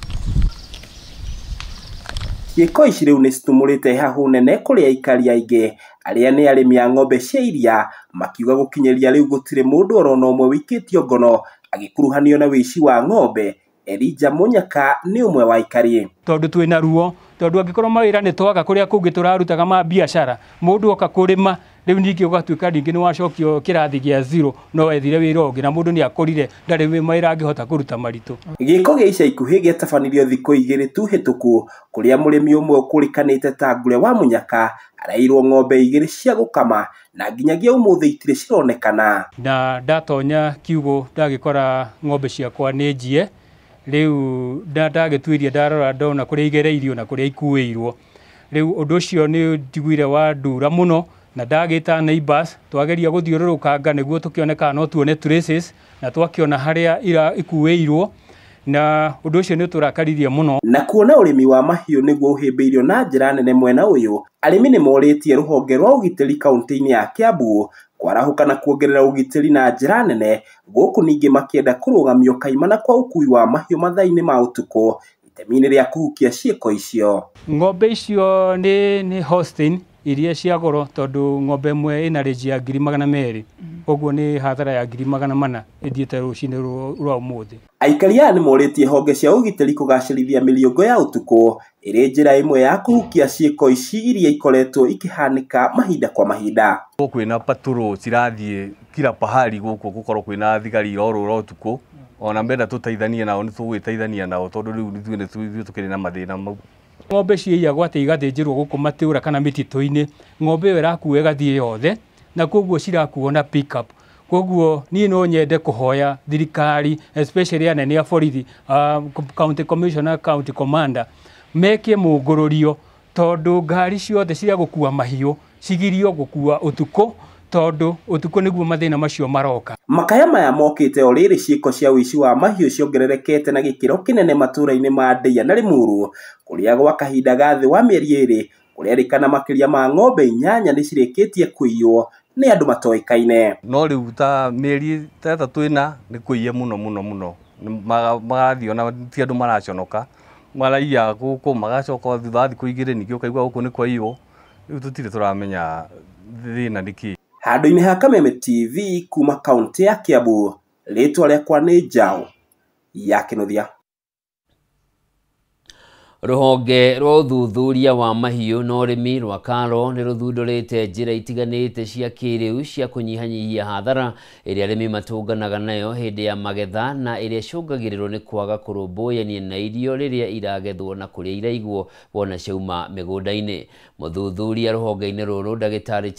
Ciĩko ici rĩu nĩ citumũrĩte hahũ nene kũrĩ aikari aingĩ arĩa nĩ arĩmi a ng'ombe cia iria, makiuga gũkinyĩria rĩu gũtirĩ mũndũ orona ũmwe wĩikĩtio ngono agĩkuruhanio na wĩici wa ng'ombe. Elijah Munyaka nĩ ũmwe wa aikari. Tondũ twĩna ruo, tondũ angĩkorwo mawĩra nĩ twaga kũrĩa kũngĩ tũrarutaga ma biacara, mũndũ oka kũrĩma rĩu ningĩ ũgatuĩka ningĩ nĩ wacokio kĩrathi gĩa zero, no wethire wĩra ũngĩ na mũndũ nĩ akũrire ndarĩ mawĩra angĩhota kũruta maritũ. Gĩko gĩa ica ikuhĩ gĩatabanirio thikũ igĩrĩ tu hĩtũku, kũrĩa mũrĩmi ũmwe ũkũrĩkanĩte ta Ngure wa Munyaka arairwo ng'ombe igĩrĩ cia gũkama na nginyagia ũmũthĩ itirĩ cironekana. Na ndatonya kiugũ ndagĩkora ng'ombe ciakwa nĩ njie, rĩu ndagĩtuĩria ndarora ndona kũrĩa igereirio na kũrĩa ikuĩirwo. Rĩu ũndũ ũcio nĩ njiguire wa ndura mũno na ndagĩta neighbors twageria gũthiũrũrũkanga nĩguo tũkĩone kana no tuone traces, na twakĩona harĩa ikuĩirwo, na ũndũ ũcio nĩ ũtũrakaririe mũno. Na kuona ũrĩmi wa mahiũ nĩguo ũhĩmbĩirio na njĩra nene mwena ũyũ, arĩmi nĩ morĩtie rũhonge rwa ũgitĩri kaunti-inĩ ya Kiambu kwarahũka na kuongerera ũgitĩri na njĩra nene, gũkũ ningĩ makĩenda kũrũgamio kaimana kwa ũkui wa mahiũ mathaa-inĩ ma ũtukũ itemi-inĩ rĩa kũhukia ciĩko icio. Ng'ombe icio nĩ Holstein iria cia goro, tondũ ng'ombe ĩmwe ĩna range ya 200,000, ũguo nĩ hathara ya 400,000 ĩthiĩte rũcinĩ rwa ũmũthĩ. Aikari aya nĩ morĩtie honge cia ũgitĩri kũgacĩrithia mĩriũngũ ya ũtukũ ĩrĩ njĩra ĩmwe ya kũhukia ciĩko ici iria ikoretwo ikĩhanĩka mahinda kwa mahinda. Kwĩna patrol cirathiĩ kila pahali gũkũ, gũkorwo kwĩna thigari irorũra ũtukũ, ona menda tũteithanie nao nĩ tũgwĩteithania nao, tondũ rĩu ithuĩ tũkĩrĩ na mathĩna mau. Ng'ombe ciiyagwo atĩ igathĩnjĩrwo gũkũ matũũra kana mĩtitũ-inĩ, ng'ombe ĩyo ĩrakuo ĩgathiĩ yothe, na koguo cirakuo na pick up. Koguo niĩ no nyende kũhoya thirikari, especially anene a borithi, county commissioner, county commander, meke mũngũrũrio, tondũ ngari ciothe cia gũkua mahiũ cigirio gũkua ũtukũ, tondũ ũtukũ nĩguo mathĩna macio maroka. Makaya maya mokĩte o rĩrĩ ciĩko cia ũici wa mahiũ ciongererekete na gĩkĩro kĩnene matũũra-inĩ ma Ndeiya na Limuru, kũrĩa gwa kahinda ga thĩ wa mĩeri ĩrĩ kũrerĩkana makĩria ma ng'ombe 8 nĩ cirĩkĩtie kũiywo nĩ andũ matoĩkaine. No rĩu ta mĩeri ta ĩtatũ ĩna nĩ kũiye mũno mũno mũno, magathiĩ ona ti andũ maraconoka, maraiya gũkũ magacoka thutha wa thikũ igĩrĩ ningĩ ũkaigua gũkũ nĩ kwaiywo. Rĩu tũtirĩ tũramenya thĩna nĩ kĩĩ. Handũ-inĩ ha Kameme TV kuma kaunti ya Kiambu, rĩtwa rĩakwa nĩ Njaũ ya Kĩnuthia. Rũhonge rwa ũthuthuria wa mahiũ na ũrĩmi rwa KALRO nĩ rũthundũrĩte njĩra itiganĩte cia kĩrĩu cia kũnyihanyihia hathara ĩrĩa arĩmi matũnganaga nayo hĩndĩ ya magetha na ĩrĩa ĩcũngagĩrĩrwo nĩ kwaga kũrũmbũyania na irio rĩrĩa iragethwo na kũrĩa iraigwo wona ciauma mĩgũnda-inĩ. Mũthuthuria rũhonge-inĩ rũrũ ndagĩtarĩ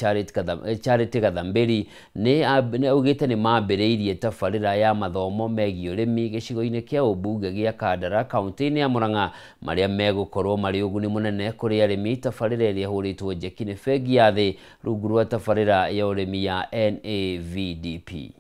Charity Gathambĩri nĩ augĩte nĩ mambĩrĩirie tabarĩra ya mathomo megiĩ ũrĩmi gĩcigo-inĩ kĩa ũmbunge gĩa Kandara kaunti-inĩ ya Murang'a, marĩa megũkorwo marĩ ũguni mũnene kũrĩ arĩmi. Tabarĩra ĩrĩa ĩhũrĩtwo njeki nĩ bengi ya thĩ rungu rwa tabarĩra ya ũrĩmi ya NAVDP.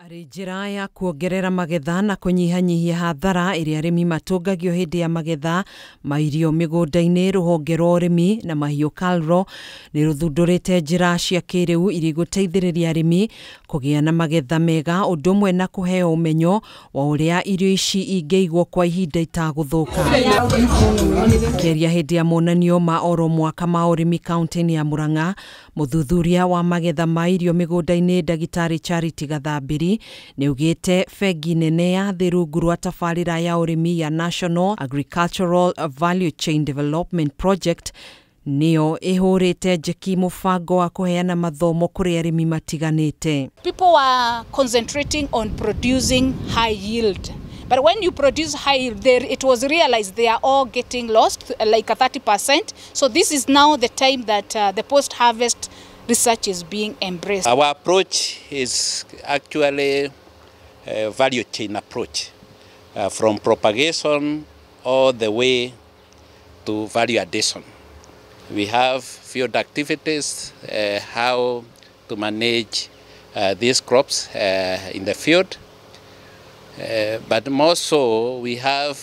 Arĩ njĩra ya kuongerera magetha na kũnyihanyihia hathara ĩrĩa arĩmi matũngagio hĩndĩ ya magetha ma irio mĩgũnda-inĩ, rũhonge rwa ũrĩmi na mahiũ KALRO nĩ rũthundũrĩte njĩra cia kĩrĩu iria igũteithĩrĩria arĩmi kũgĩa na magetha mega, ũndũ ũmwe na kũheo ũmenyo wa ũrĩa irio ici ingĩigwo kwa ihinda itagũthũka. Akĩaria hĩndĩ ya monanio ma oro mwaka ma ũrĩmi kaunti-inĩ ya Murang'a, mũthuthuria wa magetha ma irio mĩgũnda-inĩ ndagĩtarĩ Charity Gathambĩri nĩ augĩte bengi nene ya thĩ rungu rwa tabarĩra ya ũrĩmi ya National Agricultural Value Chain Development Project Nĩyo ĩhũrĩte njeki mũbango wa kũheana mathomo kũrĩ arĩmi matiganĩte. People are concentrating on producing high yield. But when you produce high yield, it was realized they are all getting lost, like a 30%. So this is now the time that the post-harvest research is being embraced. Our approach is actually a value chain approach, from propagation all the way to value addition. We have field activities, how to manage these crops in the field. But more so, we have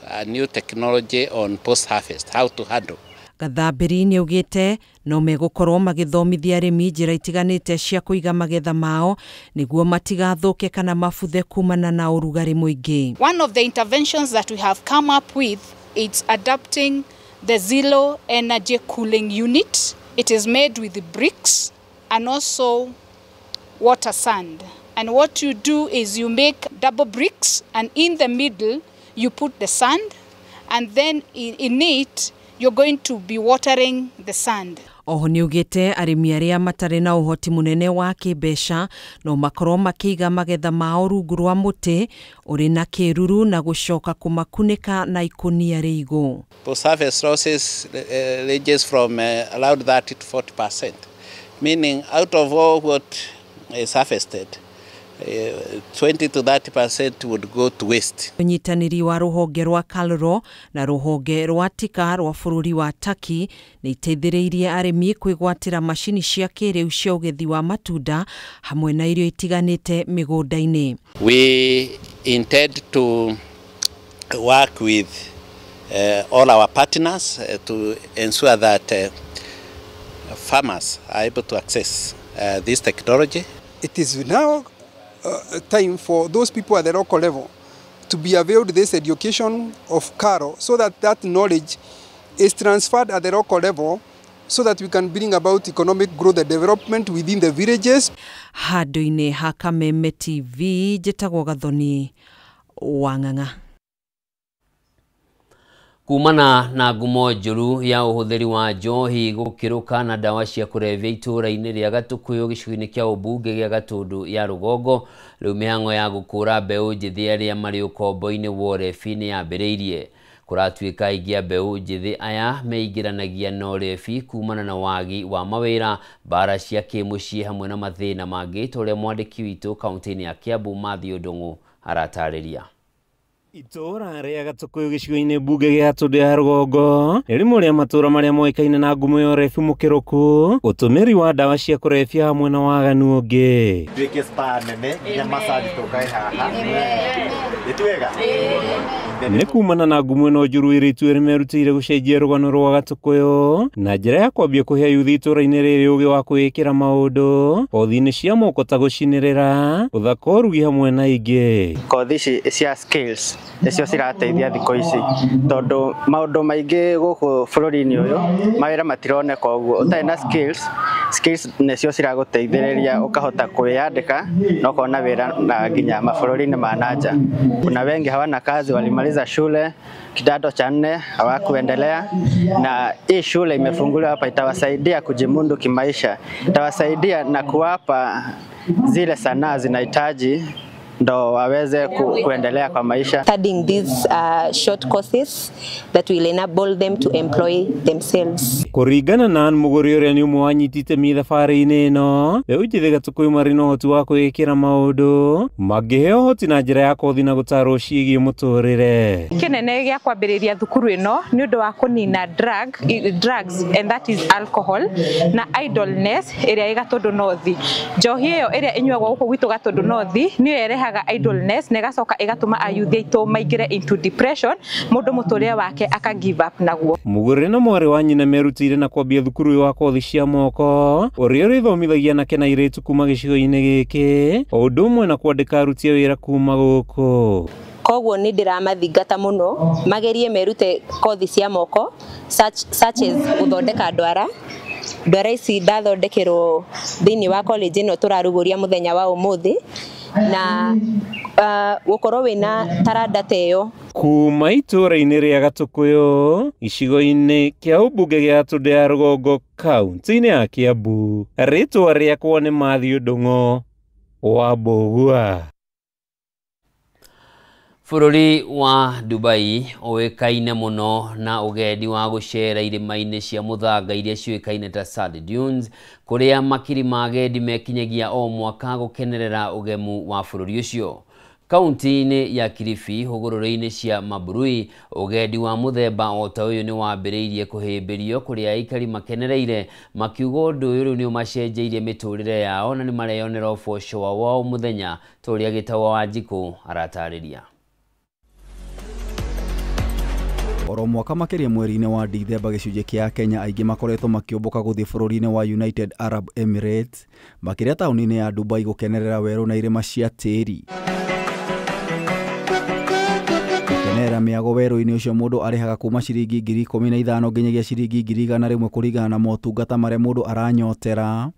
a new technology on post-harvest, how to handle. Gathambĩri nĩaugĩte no megũkorwo magĩthomithia arĩmi njĩra itiganĩte cia kũiga magetha mao nĩguo matigathũke kana mabuthe kumana na ũrugarĩ mũingĩ. One of the interventions that we have come up with is adapting the zero energy cooling unit. It is made with bricks and also water sand. And what you do is you make double bricks, and in the middle you put the sand, and then in it you're going to be watering the sand. Oho nĩaugĩte arĩmi arĩa matarĩ na ũhoti mũnene wa kĩmbeca no makorwo makĩiga magetha mao rungu rwa mũtĩ ũrĩ na kĩruru na gũcoka kũmakunĩka na ikũnia rĩigũ. Post-harvest losses ranges from around 30 to 40%, meaning out of all what is harvested, 20 to 30% would go to waste. Ũnyitanĩri wa rũhonge rwa KALRO na rũhonge rwa Tika rwa bũrũri wa Turkey nĩ iteithĩrĩirie arĩmi kwĩgwatĩra macini cia kĩrĩu cia ũgethi wa matunda hamwe na irio itiganĩte mĩgũnda-inĩ. We intend to work with all our partners to ensure that farmers are able to access this technology. It is now time for those people at the local level to be availed this education of KALRO so that that knowledge is transferred at the local level so that we can bring about economic growth and development within the villages. Handũ-inĩ ha Kameme TV njĩtagwo Gathoni Wang'ang'a. Kumana na ngumo njũru ya ũhũthĩri wa njohi gũkĩrũka na ndawa cia kũrebia itũũra-inĩ rĩa Gatũkũyũ gĩcigo-inĩ kĩa ũmbunge gĩa Gatũndũ ya Rũgongo, rĩu mĩhang'o ya gũkũra mbeũ njĩthĩ arĩa marĩ ũkombo-inĩ wa ũrebi nĩ yambĩrĩirie. Kũratuĩka aingĩ a mbeũ njĩthĩ aya meingĩranagia na ũrebi kumana na wagi wa mawĩra, mbara cia kĩmũciĩ hamwe na mathĩna mangĩ ta ũrĩa mwandĩki witũ kaunti-inĩ ya Kiambu Matthew Ndung'u aratarĩria. Itũũra rĩa Gatũkũyũ gĩcigo-inĩ mbunge gĩa Gatũndũ ya Rũgongo nĩ rĩmwe rĩa matũũra marĩa moĩkaine na ngumo ya ũrebi mũkĩrũku, ũtũmĩri wa ndawa cia kũrebia hamwe na waganu ũngĩ. Tuĩke spa nene nginya massage tũkae haha. Nĩ twega? Nĩ kumana na ngumo ĩno njũru ĩrĩtu erĩ merutĩire gũcenjia rũgano rwa Gatũkũyũ na njĩra ya kwambia kũhe ayuthi itũũra-inĩ rĩrĩ ũgĩ wa kwĩĩkĩra maũndũ kothi-inĩ cia moko ta gũcinĩrĩra, gũthaka, ũrugi hamwe na ingĩ. Kothi ici cia skills nĩcio cirateithia thikũ ici tondũ maũndũ maingĩ gũkũ bũrũri-inĩ ũyũ mawĩra matironeka ũguo ũtarĩ na skills nĩcio ciragũteithĩrĩria ũkahota kwĩyandĩka na ũkona wĩra na nginya mabũrũri-inĩ ma nanja. Kuna wengi hawana kazi, walimaliza shule kidato cha 4 hawakuendelea, na hii shule imefunguliwa hapa itawasaidia kujimundu kimaisha, itawasaidia na kuwapa zile sanaa zinahitaji ndo waweze kuendelea kwa maisha. Studying these short courses that will enable them to employ themselves. Kũringana na Ann Mũgũri ũrĩa nĩ ũmwe wanyitĩte mĩthabarĩ-inĩ ĩno, mbeũ njĩthĩ Gatũkũyũ marĩ na ũhoti wa kwĩĩkĩra maũndũ mangĩheo ũhoti na njĩra ya kothi na gũtarwo ciĩgiĩ mũtũrĩre. Kĩnene gĩa kwambĩrĩria thukuru ĩno nĩ ũndũ wa kũnina drugs and that is alcohol na idleness ĩrĩa ĩ Gatũndũ North. Njohi ĩyo ĩrĩa ĩnyuagwo gũkũ gwitũ Gatũndũ North nĩyo ĩrehaga idleness na ĩgacoka ĩgatũma ayuthi aitũ maingĩre into depression, mũndũ mũtũrĩre wake aka give up naguo. Mũgũri na mwarĩ wa nyina merutĩire na kwambia thukuru wa kothi cia moko ũrĩa ũrĩthomithagia anake na airĩtu kuma gĩcigo-inĩ gĩkĩ o ũndũ ũmwe na kwandĩka aruti a wĩra kuma gũkũ. Koguo nĩ ndĩramathingata mũno magerie merute kothi cia moko such as gũthondeka ndwara. Ndwara ici ndathondekerwo thĩinĩ wa college ĩno tũrarugũria mũthenya wa ũmũthĩ, na gũkorwo wĩna taranda ta ĩyo Kuma itũũra-inĩ rĩa Gatũkũyũ icigo-inĩ kĩa ũmbunge gĩa Gatũndũ ya Rũgongo kaunti-inĩ ya Kiambu, rĩtwa rĩakwa nĩ Matthew Ndung'o wa Mbũgua. Bũrũri wa Dubai ũĩkaine mũno na ũgendi wa gũcera irĩma-inĩ cia mũthanga iria ciũĩkaine ta Sand Dunes, kũrĩa makiri ma agendi mekinyagia o mwaka gũkenerera ũgemu wa bũrũri ũcio. Kaunti-inĩ ya Kilifi hũgũrũrũ-inĩ cia Maburui, ũgendi wa mũthemba o ta ũyũ nĩ wambĩrĩirie kũhĩmbĩrio kũrĩa aikari makenereire makiuga ũndũ ũyũ rĩu nĩ ũmacenjeirie mĩtũrĩre yao na nĩ mareyonera ũboco wa o mũthenya ta ũrĩa Gĩtaũ wa Wanjikũ aratarĩria. Oro mwaka makĩria mweri-inĩ wa Dithemba gĩcunjĩ kĩa Kenya aingĩ makoretwo makĩũmbũka gũthiĩ bũrũri-inĩ wa United Arab Emirates makĩria taũni-inĩ ya Dubai gũkenerera werũ na irĩma cia tĩri. Gũkenerera mĩago werũ-inĩ ũcio mũndũ arĩhaga kuma ciringi 15,000 nginyagia ciringi 100,000 kũringana na motungata marĩa mũndũ aranyotera.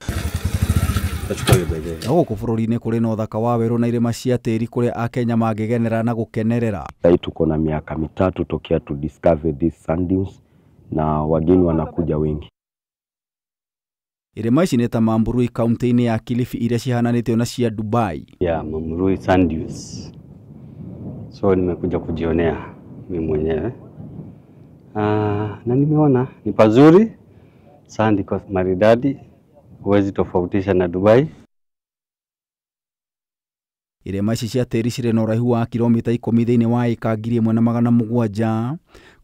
No gũkũ bũrũri-inĩ kũrĩ na ũthaka wa werũ na irĩma cia tĩri kũrĩa Akenya mangĩgenera na gũkenerera. Sasa tuko na miaka mitatu tokea tu discover these sand dunes na wageni wanakuja wengi. Irĩma ici nĩ ta Mamburui kaunti-inĩ ya Kilifi iria cihananĩtio na cia Dubai. Ya Mamburui sand dunes. So nimekuja kujionea mimi mwenyewe. Na nimeona ni pazuri, sand iko maridadi, huwezi tofautisha na Dubai. Irĩma ici cia tĩri cirĩ na ũraihu wa kilomita 10 thĩinĩ wa ĩka 1700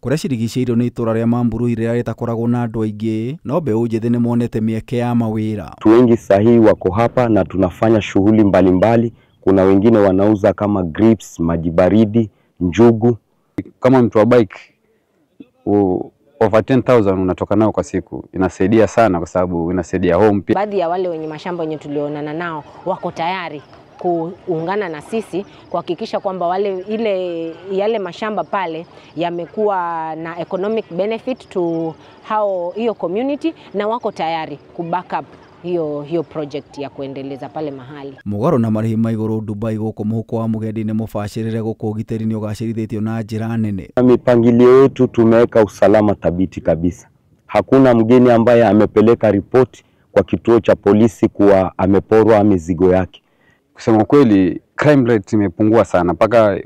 kũrĩa cirigicĩirio nĩ itũra rĩa Mamburui rĩrĩa rĩtakoragwo na andũ aingĩ, no mbeũ njĩthĩ nĩmonete mĩeke ya mawĩra. Watu wengi sahihi wako hapa na tunafanya shughuli mbalimbali. Kuna wengine wanauza kama grips, maji baridi, njugu. Kama mtu wa bike over 10,000 unatoka nao kwa siku. Inasaidia sana kwa sababu inasaidia home pia. Baadhi ya wale wenye mashamba wenye tulionana nao wako tayari kuungana na sisi kuhakikisha kwamba wale yale mashamba pale yamekuwa na economic benefit to hao hiyo community, na wako tayari ku back up hiyo project ya kuendeleza pale mahali. Mũgarũ na marĩhi ma igũrũ Dubai gũkũ mũhuko wa mũgendi nĩ mũbacĩrĩre gũkũ ũgitĩri nĩ ũgacĩrithĩtio na njĩra nene. Mipangilio yetu tumeweka usalama thabiti kabisa. Hakuna mgeni ambaye amepeleka ripoti kwa kituo cha polisi kuwa ameporwa mizigo yake. Kusema kweli crime rate imepungua sana, mpaka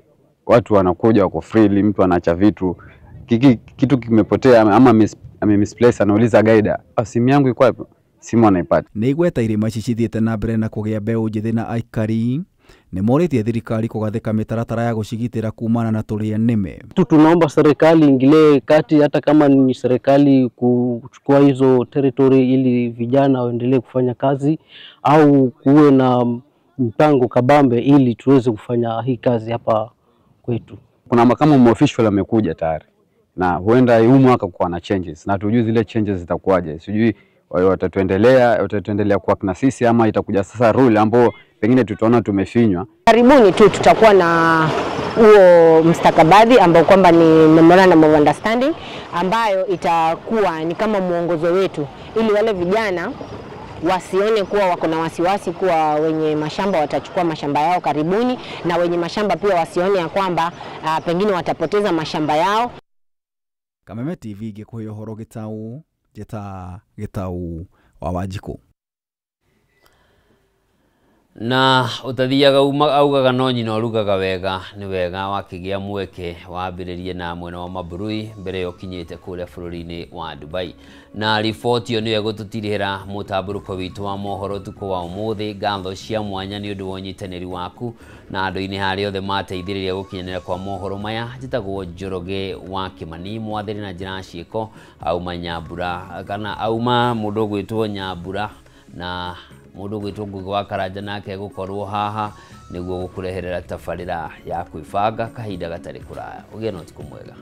watu wanakuja wako freely, mtu anaacha vitu, kitu kimepotea ama ame misplace, anauliza guide, simu yangu iko wapi? Simu anaipata. Nĩ igweta irĩma ici cithiĩte na mbere na kũgĩa mbeũ njĩthĩ na aikari nĩ morĩtie thirikari kũgathĩka mĩtaratara ya gũcigitĩra kumana na tũrĩa nĩme. Tunaomba serikali ingilie kati, hata kama ni serikali kuchukua hizo territory ili vijana waendelee kufanya kazi, au kuwe na mpango kabambe ili tuweze kufanya hii kazi hapa kwetu. Kuna kama official amekuja tayari na huenda huu mwaka kuwa na changes, na tujui zile changes zitakuwaje. Sijui watatuendelea kuwa na sisi ama itakuja sasa rule ambapo pengine tutaona tumefinywa. Karibuni tu tutakuwa na huo mstakabadhi ambao kwamba ni memorandum of understanding ambayo itakuwa ni kama muongozo wetu ili wale vijana wasione kuwa wako na wasiwasi kuwa wenye mashamba watachukua mashamba yao karibuni, na wenye mashamba pia wasione ya kwamba pengine watapoteza mashamba yao. Kameme TV gikuhe ũhoro Gĩtaũ, njĩta Gĩtaũ wa Wanjikũ. Na utathiaga augaga no nyina ũrugaga wega nĩ wega wakĩgĩa mweke wambĩrĩrie na mwena wa Maburui mbere ya ũkinyĩte kũrĩa bũrũri-inĩ wa Dubai. Na riboti ĩyo nĩyo ĩgũtũtirihĩra mũtambũrũko witũ wa mohoro ũtukũ wa ũmũthĩ. Ngatho cia mwanya nĩ ũndũ wa ũnyitanĩri waku na andũ-inĩ harĩa othe mateithĩrĩria gũkinyanĩra kwa mohoro maya. Njĩtagwo Njoroge wa Kĩmani, mwathĩri na njĩra ciĩko auma Nyambura kana auma mũndũ ũgwĩtwo Nyambura na mũndũ ũgwĩtwo Ngugi wa Karanja nake gũkorwo haha nĩguo gũkũreherera tabarĩra ya kwĩbanga kahinda gatarĩ kũraya. Ũgĩe na ũtukũ mwega.